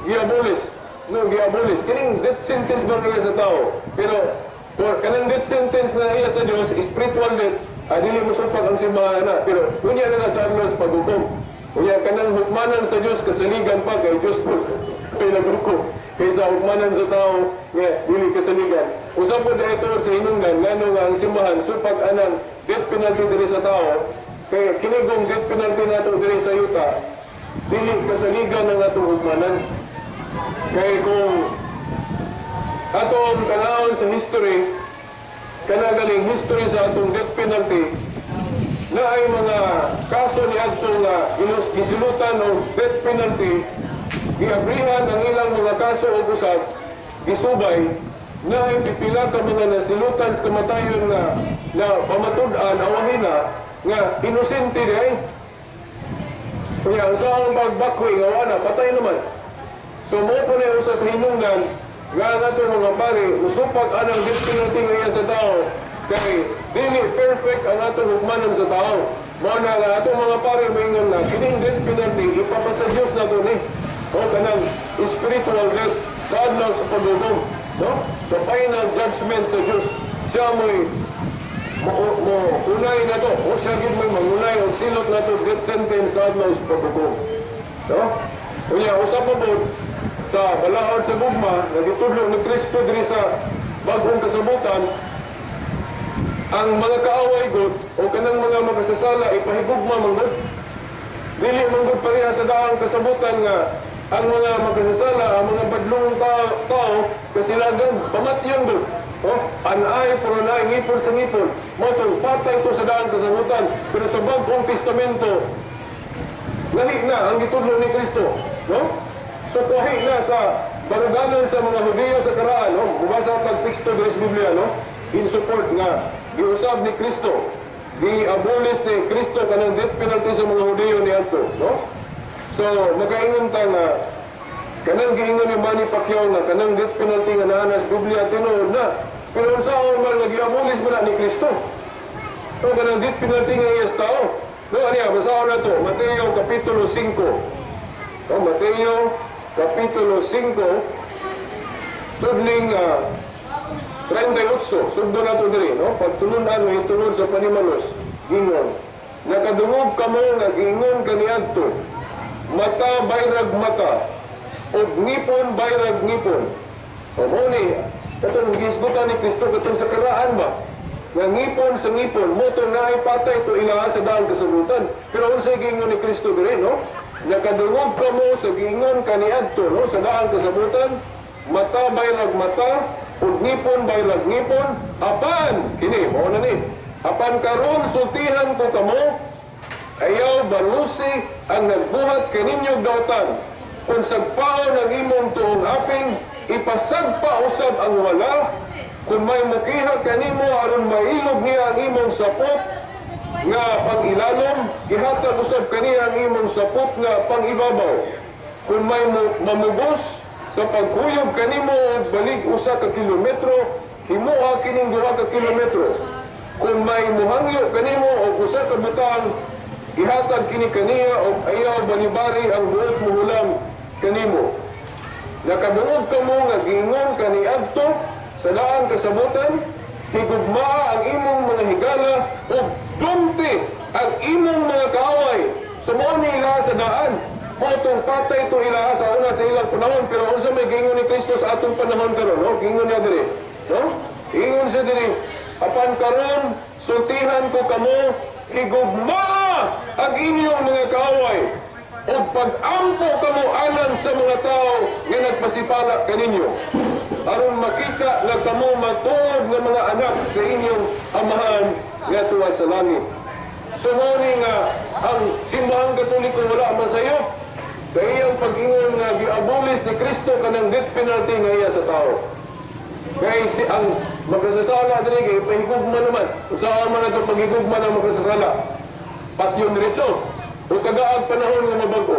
B: giabolis, no, giabolis kining death sentence ba nga sa tao. Pero for kanang death sentence na iya sa Dios, spiritual death, dili mo supak ang simbahan na. Pero unya na sa adlaw sa paghukom, unya kanang hukmanan sa Dios kasaligan pa kay Dios po kay naghukom kaysa hukmanan sa tao nga dili kasaligan. Usab po dahil sa hinungdan ngano nga ang simbahan supak anang death penalty diri sa tao, kay kinigong death penalty nato diri sa yuta dili kasaligan ang atong hugmanan. Kay kung atong tanawon sa history, kana galing history sa atong death penalty, na ay mga kaso ni adto nga gisilutan og death penalty, giabrihan ang ilang mga kaso og usab, gisubay na ay pipila ka mga nasilutan sa kamatayon nga na pamatud-an awahin na nga inosente di ay. Kaya ang sa ang pagbakwi nga wala, patay naman. So mao po na usa sa hinungdan nga ang atong mga pari, musupak anang death penalty nga iya sa tao kay dili perfect ang atong hukmanan sa tao. Mao na nga atong mga pari moingon na kining death penalty ipapasa Dios na to ni. O kanang spiritual death sa adlaw sa paghukom, no? Sa final judgment sa Dios, siya mo'y mo unay na to. O siya gid mo'y mangunay og silot na to death sentence sa adlaw sa paghukom. No? Unya, usa pa pod sa balaod sa gugma nga gitudlo ni Kristo diri sa bag-ong kasabutan, ang mga kaaway gud o kanang mga makasasala ipahigugma man gud. Dili man gud pareha sa daang kasabutan nga ang mga makasasala, ang mga badlong tao kasilagan, pamatyon gud. Oh, an eye for an eye, ngipon sa ngipon. Mao tong patay to sa daang kasabutan. Pero sa Bag-ong Testamento, lahi na ang gitudlo ni Kristo, no? So kuhi na sa baruganan sa mga Hudiyo sa karaan, no? Bubasa tag teksto diri sa Biblia, no? In support nga giusab ni Kristo, giabolis ni Kristo kanang death penalty sa mga Hudiyo niadto, no? So makaingon ta nga kanang giingon ni Manny Pacquiao nga kanang death penalty nga naa na sa Biblia, tinuod na. Pero unsaon man nga giabolis man na ni Kristo? No, kanang death penalty nga iya sa tao. No, ano yan? Basahon na to. Mateo Kapitulo 5. No, Mateo Kapitulo 5, tudling 38. Sugdo na to diri, no? Pagtulunan, mahitungod sa panimalos. Gingon. Nakadungog kamo nga giingon kaniadto, mata bayrag mata, ug ngipon bayrag ngipon. O mao ni katong gisgutan ni Kristo katong sa karaan ba? Nga ngipon sa ngipon, mao to naay patay to ilaha sa daang kasabutan. Pero unsay giingon ni Kristo diri, no? Nakadungog kamo sa giingon kaniadto, no, sa daang kasabutan, mata bayrag mata, ug ngipon bayrag ngipon, apan kini mao na ni. Apan karon sultihan ko kamo, ayaw balusi ang nagbuhat kaninyong dautan. Kung sagpaon ang imong tuong aping, ipasagpa usab ang wala. Kung may mukiha kanimo aron mailob niya ang imong sapot nga pang-ilalom, ihatag usab kaniya ang imong sapot nga pang-ibabaw. Kung may mamugos sa pagkuyog kanimo og balig 1 ka kilometro, himoa kining 2 ka kilometro. Kung may muhangyo kanimo og usa ka butang, ihatag kini kaniya og ayaw balibari ang buot muhulam kanimo. Nakadungog kamo nga giingon kaniadto sa daang kasabutan, higugmaa ang imong mga higala ug dumti ang imong mga kaaway. So mao ni ila sa daan. Mao tong patay to ila sa una sa ilang panahon, pero unsa may giingon ni Kristo sa atong panahon karon, no? Giingon niya diri, no? Giingon siya diri, apan karon sultihan ko kamo, higugmaa ang inyong mga kaaway ug pag-ampo kamo alang sa mga tao nga nagpasipala kaninyo, aron makita nga kamo matuod nga mga anak sa inyong Amahan nga tuwa sa langit. So mao ni nga ang Simbahang Katoliko wala masayop sa iyang pag-ingon nga gi-abolish ni Kristo kanang death penalty nga iya sa tao. Kay si ang makasasala diri kay pahigugma naman. Unsa man ato paghigugma ng makasasala? Patyon diretso. O tagaag panahon nga mabag-o.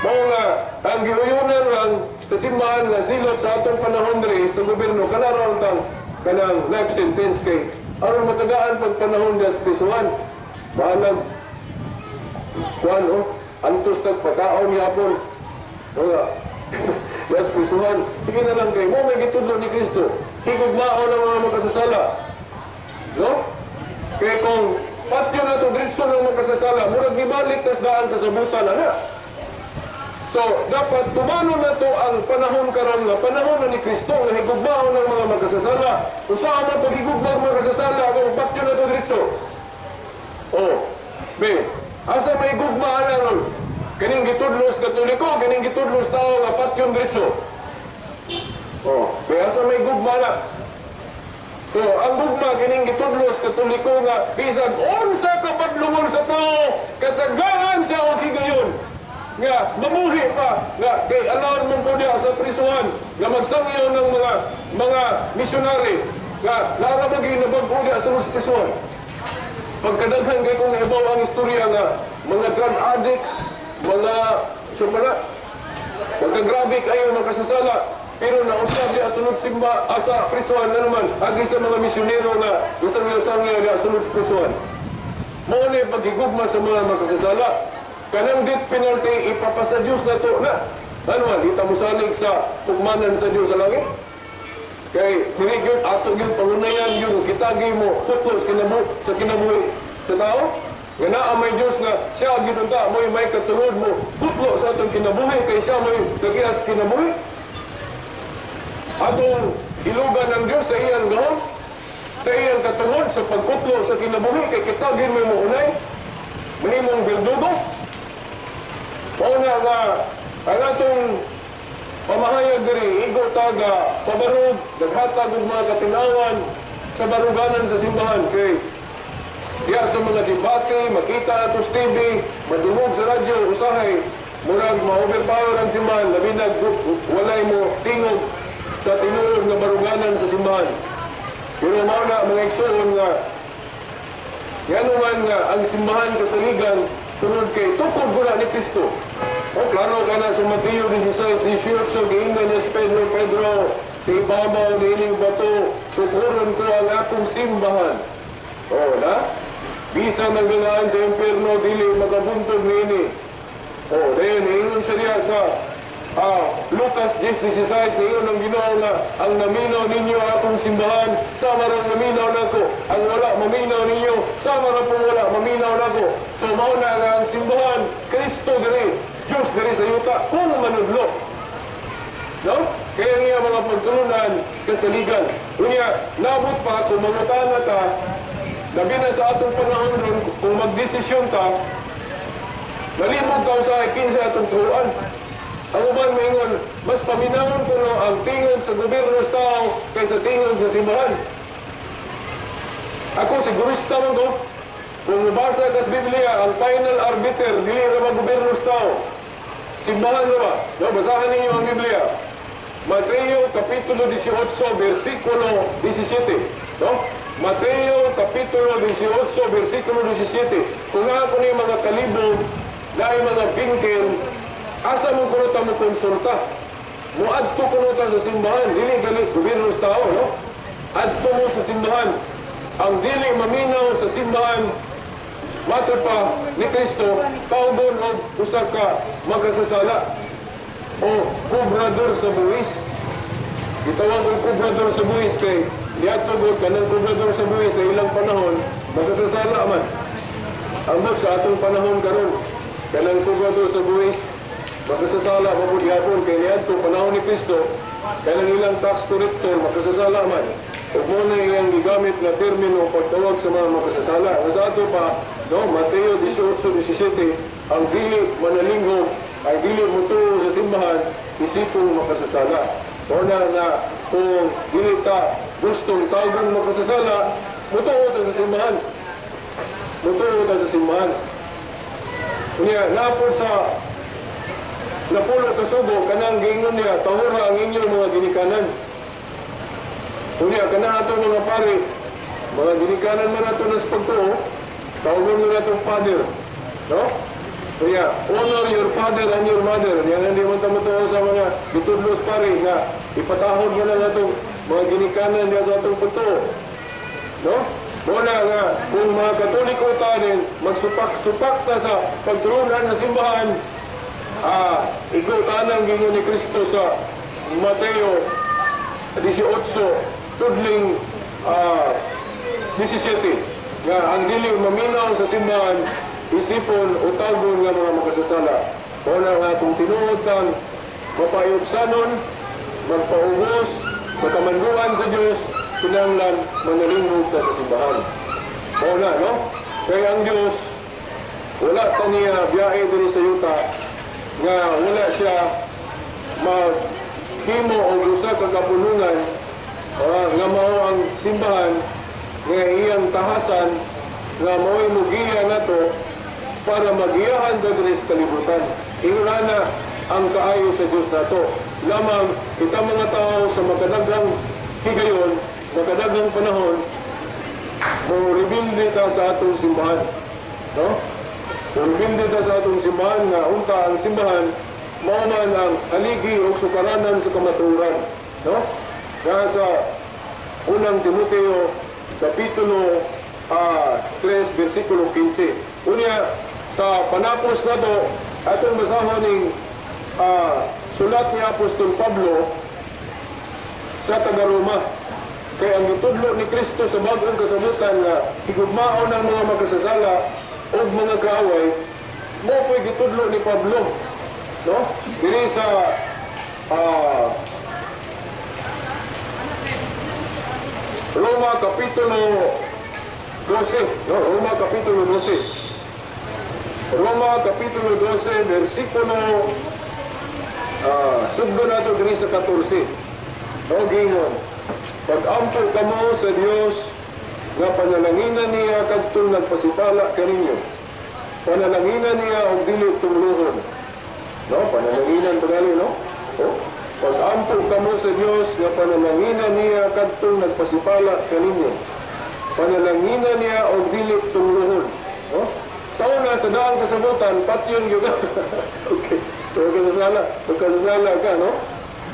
B: Mao nga ang giuyunan lang sa simbahan nga silot sa atong panahon diri sa gobyerno kanang tang kanang life sentence kay aron matagaan pag panahon diya sa prisuhan. Bahalag kuan, oh, antos tag pagkaon yapon. Wala. Yes, prisuhan. Sige na lang kay mo may gitudlo ni Kristo. Higugmaon ang mga makasasala. No? Kaya kung patyo na to diretso ng makasasala, murag gibalik tas daan kasabutan ana. So, dapat tumano na to ang panahon karon nga panahon na ni Kristo nga higugmaon ang mga makasasala. Kung saan man paghigugma ang makasasala kung patyo na to diretso? Oh, be, asa may gugma na ron? Kaning gitudlo sa Katoliko, kaning gitudlo sa tao nga patyon diretso. Oh, be, asa may gugma na? So, ang gugma kining gitudlo sa Katoliko nga bisag unsa ka badlungon sa tao, katagaan siya og higayon nga mamuhi pa nga kay alawon man po niya sa prisuhan nga magsangyo ng mga misyonary nga naa ra ba nabag-o diya sa prisuhan. Pagkadaghan kay kung naibaw ang istorya nga mga drug addicts, mga sumala, pagkagrabe kayo makasasala, pero nausab diya sulod simba asa prisuhan na naman agi sa mga misyonero nga gisangyo-sangyo diya sulod sa prisuhan. Mao ni paghigugma sa mga makasasala. Kanang death penalty ipapasa Dios na to na. Ano man, di ta mosalig sa hukmanan sa Dios sa langit. Kay dili gyud ato gyud pangunayan gyud kita gyud mo kutlo sa kinabuhi sa tao. Nga naa may Dios nga siya gyud unta mo'y may katungod mo kutlo sa atong kinabuhi kay siya mo'y kagiya sa kinabuhi. Atong ilugan ng Dios sa iyang gahom, sa iyang katungod sa pagkutlo sa kinabuhi kay kita gyud mo'y mounay mahimong berdugo. Mao na nga ang atong pamahayag diri igo taga pabarog, naghatag og mga katinawan sa baruganan sa simbahan kay diya sa mga debate makita ato sa TV, madungog sa radyo, usahay murag ma-overpower ang simbahan, labi na walay mo tingog sa tinuod nga baruganan sa simbahan. Pero mao na, mga igsoon, nga ngano man nga ang simbahan kasaligan tungod kay tukod guna ni Kristo. O klaro ka na sa Mateo 16:18, giingnan niya si Pedro, "Pedro, sa ibabaw niining bato, tukuron ko ang akong simbahan." O na? Bisan ang gangaan sa impyerno, dili makabuntog niini. O, dayon, ingon siya niya sa Lucas 10:16, niingon ang Ginoo nga ang naminaw ninyo akong simbahan, sama rang naminaw nako. Ang wala maminaw ninyo, sama ra pong wala maminaw nako. So mao na nga ang simbahan, Kristo diri, Diyos diri sa yuta kung manudlo. No? Kaya nga mga pagtulunan, kasaligan. Unya, nabot pa kung mangutana ta, labi na sa atong panahon ron, kung magdesisyon ta, malibog ka sa 15 atong tuuan. Ang uban maingon, mas paminawon ko no ang tingog sa gobyerno sa tao kaysa tingog sa simbahan. Ako, sigurista mo ko, kung mabasa ka sa Biblia, ang final arbiter, dili ra ba gobyerno sa tao? Simbahan na ba? No, basahan ninyo ang Biblia. Mateo Kapitulo 18, versikulo 17. No? Mateo Kapitulo 18, versikulo 17. Kung ako ni mga kalibog, dahil mga bingkin, asa mo kuno ta mo konsulta? Muadto kuno ta sa simbahan, dili gali gobyerno sa tao, no? Adto mo sa simbahan. Ang dili maminaw sa simbahan, matod pa ni Kristo, tawgon og usa ka makasasala o kobrador sa buwis. Gitawag og kobrador sa buwis kay niadto gud kanang kobrador sa buwis sa ilang panahon makasasala man. Ambot sa atong panahon karon, kanang kobrador sa buwis makasasala pa pud gyapon kay niadto panahon ni Kristo kanang ilang tax collector makasasala man. Ug mo na iyang gigamit nga termino pagtawag sa mga makasasala. Nga sa ato pa, no, Mateo 18:17, ang dili manalinggo ay dili motuo sa simbahan, isipong makasasala. O na nga kung dili ta gustong tawgon makasasala, mutuo ta sa simbahan. Mutuo ta sa simbahan. Unya, napod sa napulo ka sugo, kanang giingon niya, "Tahura ang inyong mga ginikanan." Unya, kanang ato mga pare, mga ginikanan man ato nas pagtuo, tawagon mo natong father. No? Unya, honor your father and your mother. Yan, hindi mo tamutuo sa mga gitudlos pare nga ipatahod mo na natong mga ginikanan niya sa atong pagtuo. No? Muna nga, kung mga Katoliko ta din, magsupak-supak ta sa pagtulunan sa simbahan, igo tanang gingon ni Kristo sa Mateo 18, tudling 17, nga ang dili maminaw sa simbahan, isipon o tagon nga mga makasasala. Muna nga kung tinuod kang mapayugsanon, magpaubos sa kamanduan sa Diyos, kinahanglan manalingkod ka sa simbahan. Mao na, no? Kaya ang Diyos, wala ta niya biyahe diri sa yuta nga wala siya maghimo og usa ka kapulungan nga mao ang simbahan nga iyang tahasan nga mao'y mugiya nato para magiyahan ta diri sa kalibutan. Ingon na ang kaayo sa Dios nato. Lamang kita mga tao sa makadaghang higayon, makadaghang panahon, mo rebelde ta sa atong simbahan. No? Mo rebelde ta sa atong simbahan nga unta ang simbahan mao man ang haligi o sukaranan sa kamatuoran. No? Nga sa Unang Timoteo Kapitulo 3 versikulo 15. Unya, sa panapos na to, atong basahon ning sulat ni Apostol Pablo sa taga-Roma. Kay ang gitudlo ni Kristo sa Bagong Kasabutan nga higugmaon ang mga makasasala ug mga kaaway, mo po'y gitudlo ni Pablo. No? Diri sa Roma Kapitulo 12, no? Roma Kapitulo 12. Roma Kapitulo 12, versikulo sugdo nato diri sa 14. O gingon, "Pag-ampo kamo sa Dios nga panalanginan niya kadtong nagpasipala kaninyo. Panalanginan niya og dili tungluhon." No, panalanginan pa gali, no? Oh. "Pag-ampo kamo sa Dios nga panalanginan niya kadtong nagpasipala kaninyo. Panalanginan niya og dili tungluhon." No? Sa una, sa Daang Kasabutan, patyon gyud ka. Okay. So, kasasala, pagkasasala ka, no?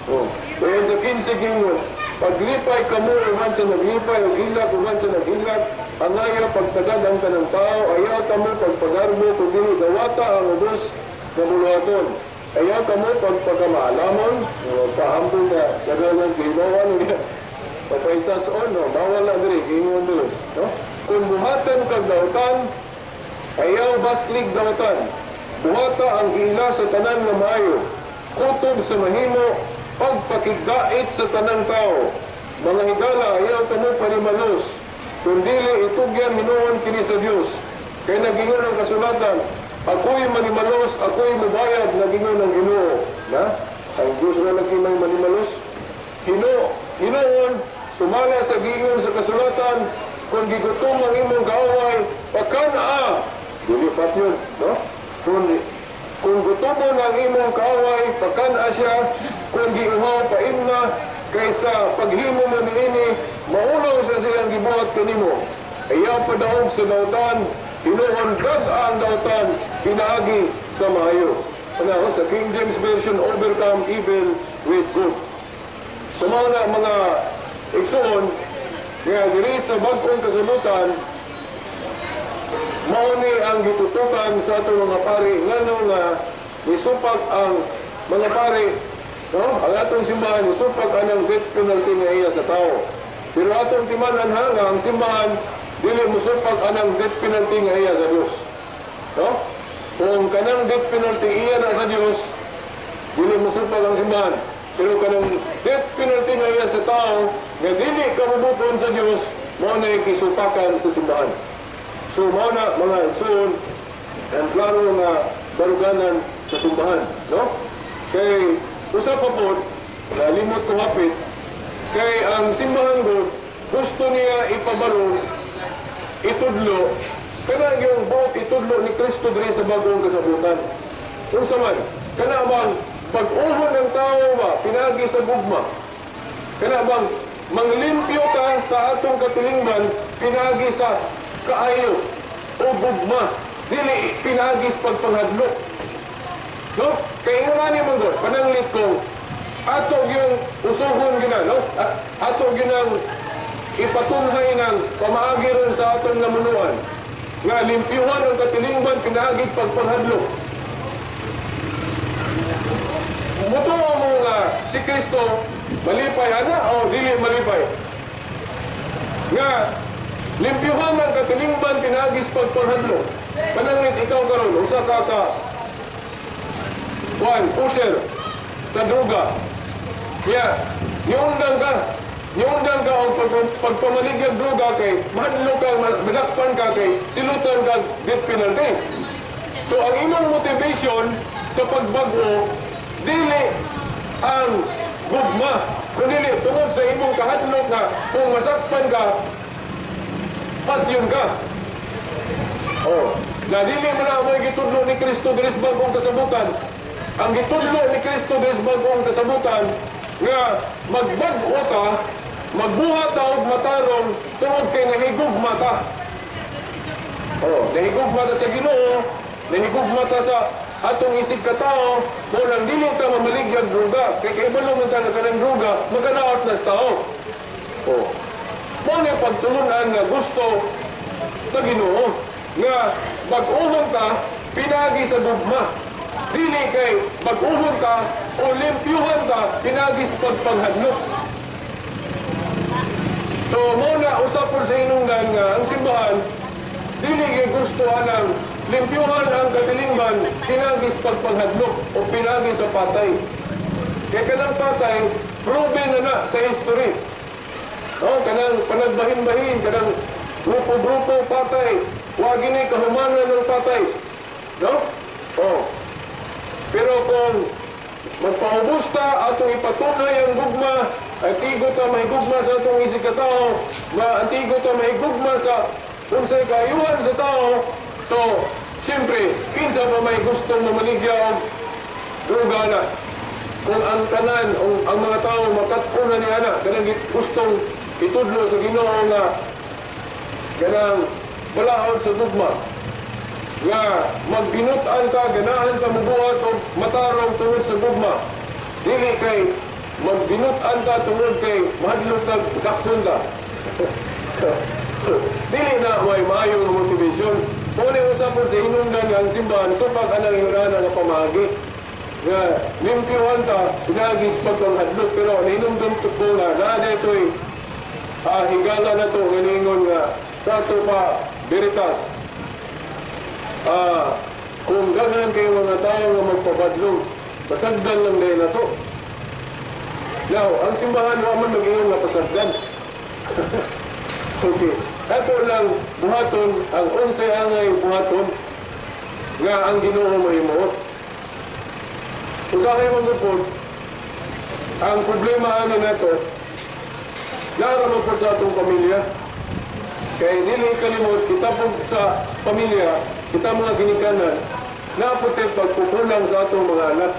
B: Oh. Kaya sa 15 gingon, "Paglipay kamo uban sa naglipay, ug hilak uban sa naghilak, angaya pagtagad ang tanang tao, ayaw kamo pagpagarbo, kung dili dawata ang ubos nga buluhaton." Ayaw kamo pagpagkamaalamon, pahambol ka, daghan gihimawan, papaitas on, no? Bawal na diri, giingon diri, no? Kung buhatan kag dautan, ayaw baslig dautan. Buhata ang giila sa tanan nga maayo. Kutob sa mahimo, pagpakigdait sa tanang tao. Mga higala, ayaw kamo panimalos. Kundili itugyan hinuon kini sa Dios. Kay nagingon ang kasulatan, "Ako'y manimalos, ako'y mubayad," nagingon ang Ginoo. Na? Ang Diyos na lagi may manimalos. Hinuon, sumala sa giingon sa kasulatan, kung gigutom ang imong kaaway, pakan-a. Dili pat yun, no? Kung gutomon ang imong kaaway, pakan-a siya, kung giuhaw, paimna, kaysa paghimo mo niini, maunaw sa siyang gibuhat kanimo. Ayaw padaog sa dautan, hinuon dag ang dautan, pinaagi sa maayo. Ano, sa King James Version, "Overcome evil with good." Sa mga na, mga igsoon, nga diri sa bag-ong kasabutan, mao ni ang gitutukan sa atong mga pari, ngano nga nisupak ang mga pari, no? Ang atong simbahan nisupak anang death penalty nga iya sa tao. Pero atong timan-an ha nga ang simbahan dili mosupak anang death penalty nga iya sa Dios. No? Kung kanang death penalty iya na sa Dios, dili mosupak ang simbahan. Pero kanang death penalty nga iya sa tao nga dili kabubuton sa Dios, mao na kisupakan sa simbahan. So mao na, mga igsoon, ang klaro nga baruganan sa simbahan, no? Kay usa pa pod, nalimot ko hapit, kay ang simbahan gud gusto niya ipabarong itudlo kana yung buot itudlo ni Kristo diri sa bag-ong kasabutan. Unsa man? Kana bang pag-uhon ng tao ba pinagi sa gugma? Kana bang manglimpyo ka sa atong katilingban pinagi sa kaayo o gugma, dili pinagi sa pagpanghadlok? No? Kay ingon ani man gud, pananglit kong ato yung usuhon gina, no? Ato ginang ipatunhay ng pamaagi ron sa atong namunuan nga limpyuhan ang katilingban pinaagi pagpanghadlok. Mutuo mo nga si Kristo malipay ana o dili malipay nga limpyuhan ang katilingban pinaagi sa pagpanghadlok? Pananglit ikaw karon usa ka ka kuan pusher sa droga. Kaya, niundang ka og pagpamaligyag droga kay mahadlok ka, madakpan ka kay silutan ka death penalty. So ang imong motivation sa pagbag-o dili ang gugma, kundi tungod sa imong kahadlok nga kung masakpan ka, patyon ka. Oh, na dili man na mo'y gitudlo ni Kristo diri sa bag-ong kasabutan. Ang gitudlo ni Kristo diri sa bag-ong kasabutan nga magbag-o ta, magbuhat ta og matarong tungod kay nahigugma ta. Oh, nahigugma ta sa Ginoo, nahigugma ta sa atong isig katao, mo nang dili ta mamaligyag droga. Kay kaibalo man ta nga kanang droga makadaot na sa tao. Oh. Mo ni pagtulunan nga gusto sa Ginoo nga bag-uhon ta pinagi sa gugma. Dili kay bag-uhon ta o limpyuhan ta pinagi sa pagpanghadlok. So mao na usapon sa hinungdan nga ang simbahan dili kay gusto anang limpyuhan ang katilingban pinagi sa pagpanghadlok o pinagi sa patay. Kay kanang patay proven na na sa history. No, kanang panagbahin-bahin, kanang grupo-grupo patay, wa gini kahumanan ng patay. No? Oh. Pero kung magpaubos ta atong ipatunay ang gugma, antigo ta mahigugma sa atong isig katao, ma antigo ta mahigugma sa unsay kaayuhan sa tao, so siyempre, kinsa pa may gustong mamaligya og droga na? Kung ang tanan, o ang mga tao makat-on na ni ana, kanang gustong itudlo sa Ginoo nga kanang balaod sa gugma, nga magbinut-an ka, ganahan ka mubuhat og matarong tungod sa gugma. Dili kay magbinut-an ka tungod kay mahadlok ka, dakpon ka. Dili na may maayong motivation. Mao ni usapon sa hinungdan nga ang simbahan supak anang yunana nga pamaagi. Nga limpyuhan ta pinaagi sa pagpanghadlok, pero nahinumdum ko nga naa dito'y higala na to nga niingon nga sa ato pa Veritas, kung daghan kayo mga tao nga magpabadlong, pasagdan lang din na to. Now, ang simbahan wa man mag-ingon nga pasagdan. Okay. Ato lang buhaton ang unsay angay buhaton nga ang Ginoo mahimo. Usahay man gud, ang problema ani nato naa man pud sa atong pamilya. Kay dili kalimot, kita po sa pamilya, kita mga ginikanan, naa pod tay pagkukulang sa atong mga anak.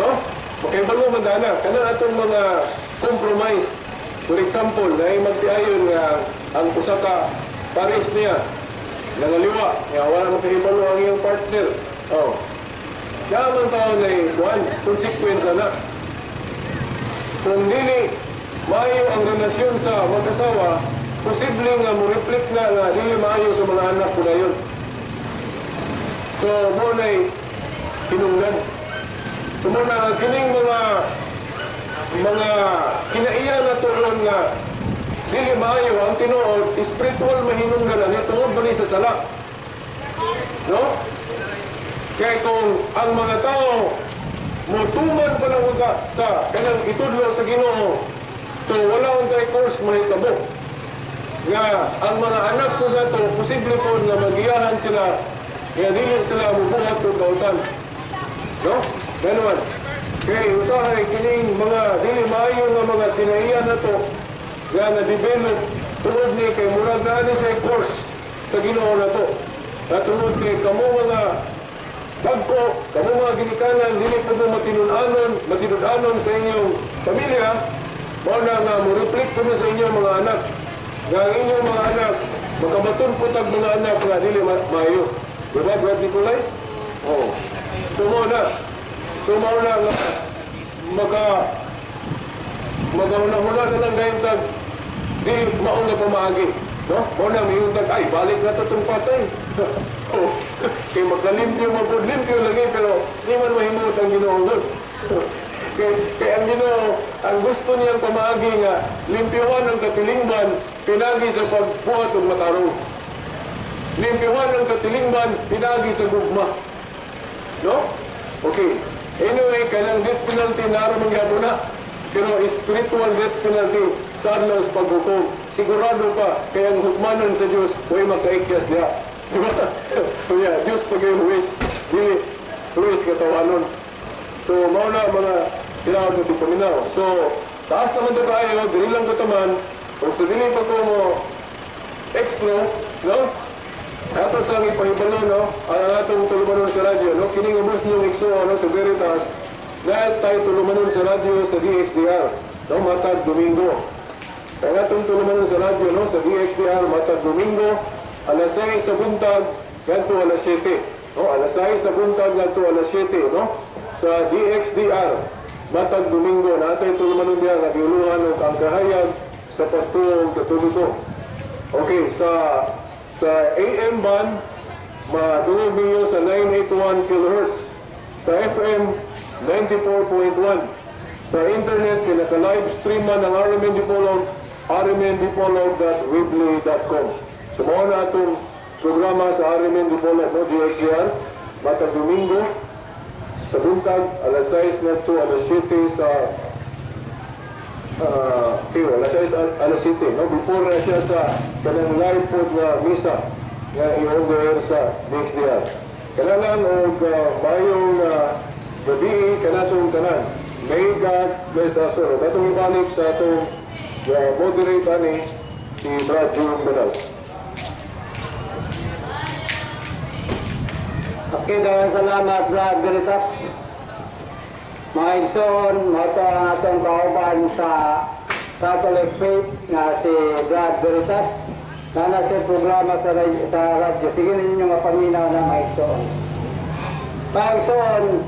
B: No? Makibalo man dana, kanang atong mga compromise. For example, na magtiayon nga ang usa ka pares niya nangaliwa, nga wala makahibalo ang iyang partner. Oh. Naa man tao na kuan, consequence na. Kung dili maayo ang relasyon sa mag-asawa, posible nga mo reflect na nga dili maayo sa mga anak ko na yun. So, mao na'y hinungdan. So, mao na kining mga kinaiya na turon nga dili maayo ang tinuod, spiritual mahinungdan ani tungod ba ni sa sala. No? Kaya kung ang mga tao motuman pa lang ka sa kanang itudlo sa Ginoo, so wala untay course mahitabo nga ang mga anak ko nato posible po nga magiyahan sila nga dili sila mubuhat og kautan. No? Ganun. Kay usahay kining mga dili maayo nga mga kinaiya nato nga na-develop tungod ni kay murag na ani sa course sa Ginoo nato. Na tungod kay kamo mga dagko, kamo mga ginikanan, dili po mo matinud-anon, matinud-anon sa inyong pamilya, mao na nga mo reflect po sa inyong mga anak. Nga ang inyong mga anak, makabaton po tag mga anak nga dili maayo. Diba, Brad Nicolay? Oo. So mao na. So mao na nga magahuna-huna na lang gayon tag dili mao nga pamaagi. No? Mao na miingon tag, "Ay, balik na to tong patay." Oh, kay magkalimpyo man pud, limpyo lagi, pero di man mahimot ang Ginoo gud. Kay ang Ginoo, ang gusto niyang pamaagi nga limpyuhan ang katilingban pinagi sa pagbuhat og matarong. Limpyuhan ang katilingban pinagi sa gugma. No? Okay. Anyway, kanang death penalty naa ra man gyapon na. Pero spiritual death penalty sa adlaw sa paghukom. Sigurado pa kay ang hukmanan sa Dios way makaikyas niya. Di ba? Kuya, Dios pa kayo huwis. Dili huwis katawanon. So mao na mga tinawag ko paminaw. So taas naman to kayo, dili lang ko taman. Kung sa dili pa ko mo extra, no? Ato sa ipahibalo, no? Ang atong tulumanon sa radyo, no? Kining ubos niyong igsoon, no? Sa Veritas, lahat tayo tulumanon sa radyo sa DXDR, no? Matag Domingo. Ang atong tulumanon sa radyo, no? Sa DXDR, matag Domingo, alas 6 sa buntag, ngadto alas 7. No? Alas 6 sa buntag, ngadto alas 7, no? Sa DXDR, matag Domingo, naa tay tulumanon diha nga giuluhan og ang kahayag sa pagtuong Katoliko. Okay, sa AM band, madungog ninyo sa 981 kHz. Sa FM, 94.1. Sa internet, pinaka-live stream man ang RMN Dipolog, rmndipolog.weebly.com. So, mao na atong programa sa RMN Dipolog, no, DXDR, matag Domingo, sa buntag, alas 6 ngadto alas 7 sa okay, alas 6, alas 7, no? Before na siya sa kanang live pod nga misa nga i-on sa DXDR. Kanalan og mayong gabi kanatong tanan. May God bless us all. Ug atong ibalik sa atong moderate ani si Brad June Banal.
A: Okay, daghang salamat, Brad Veritas. Mga igsoon, mao to ang atong kauban sa Catholic Faith nga si Brad Veritas. Naa na siya programa sa radyo. Sige ninyo mapaminaw na, mga igsoon. Mga igsoon,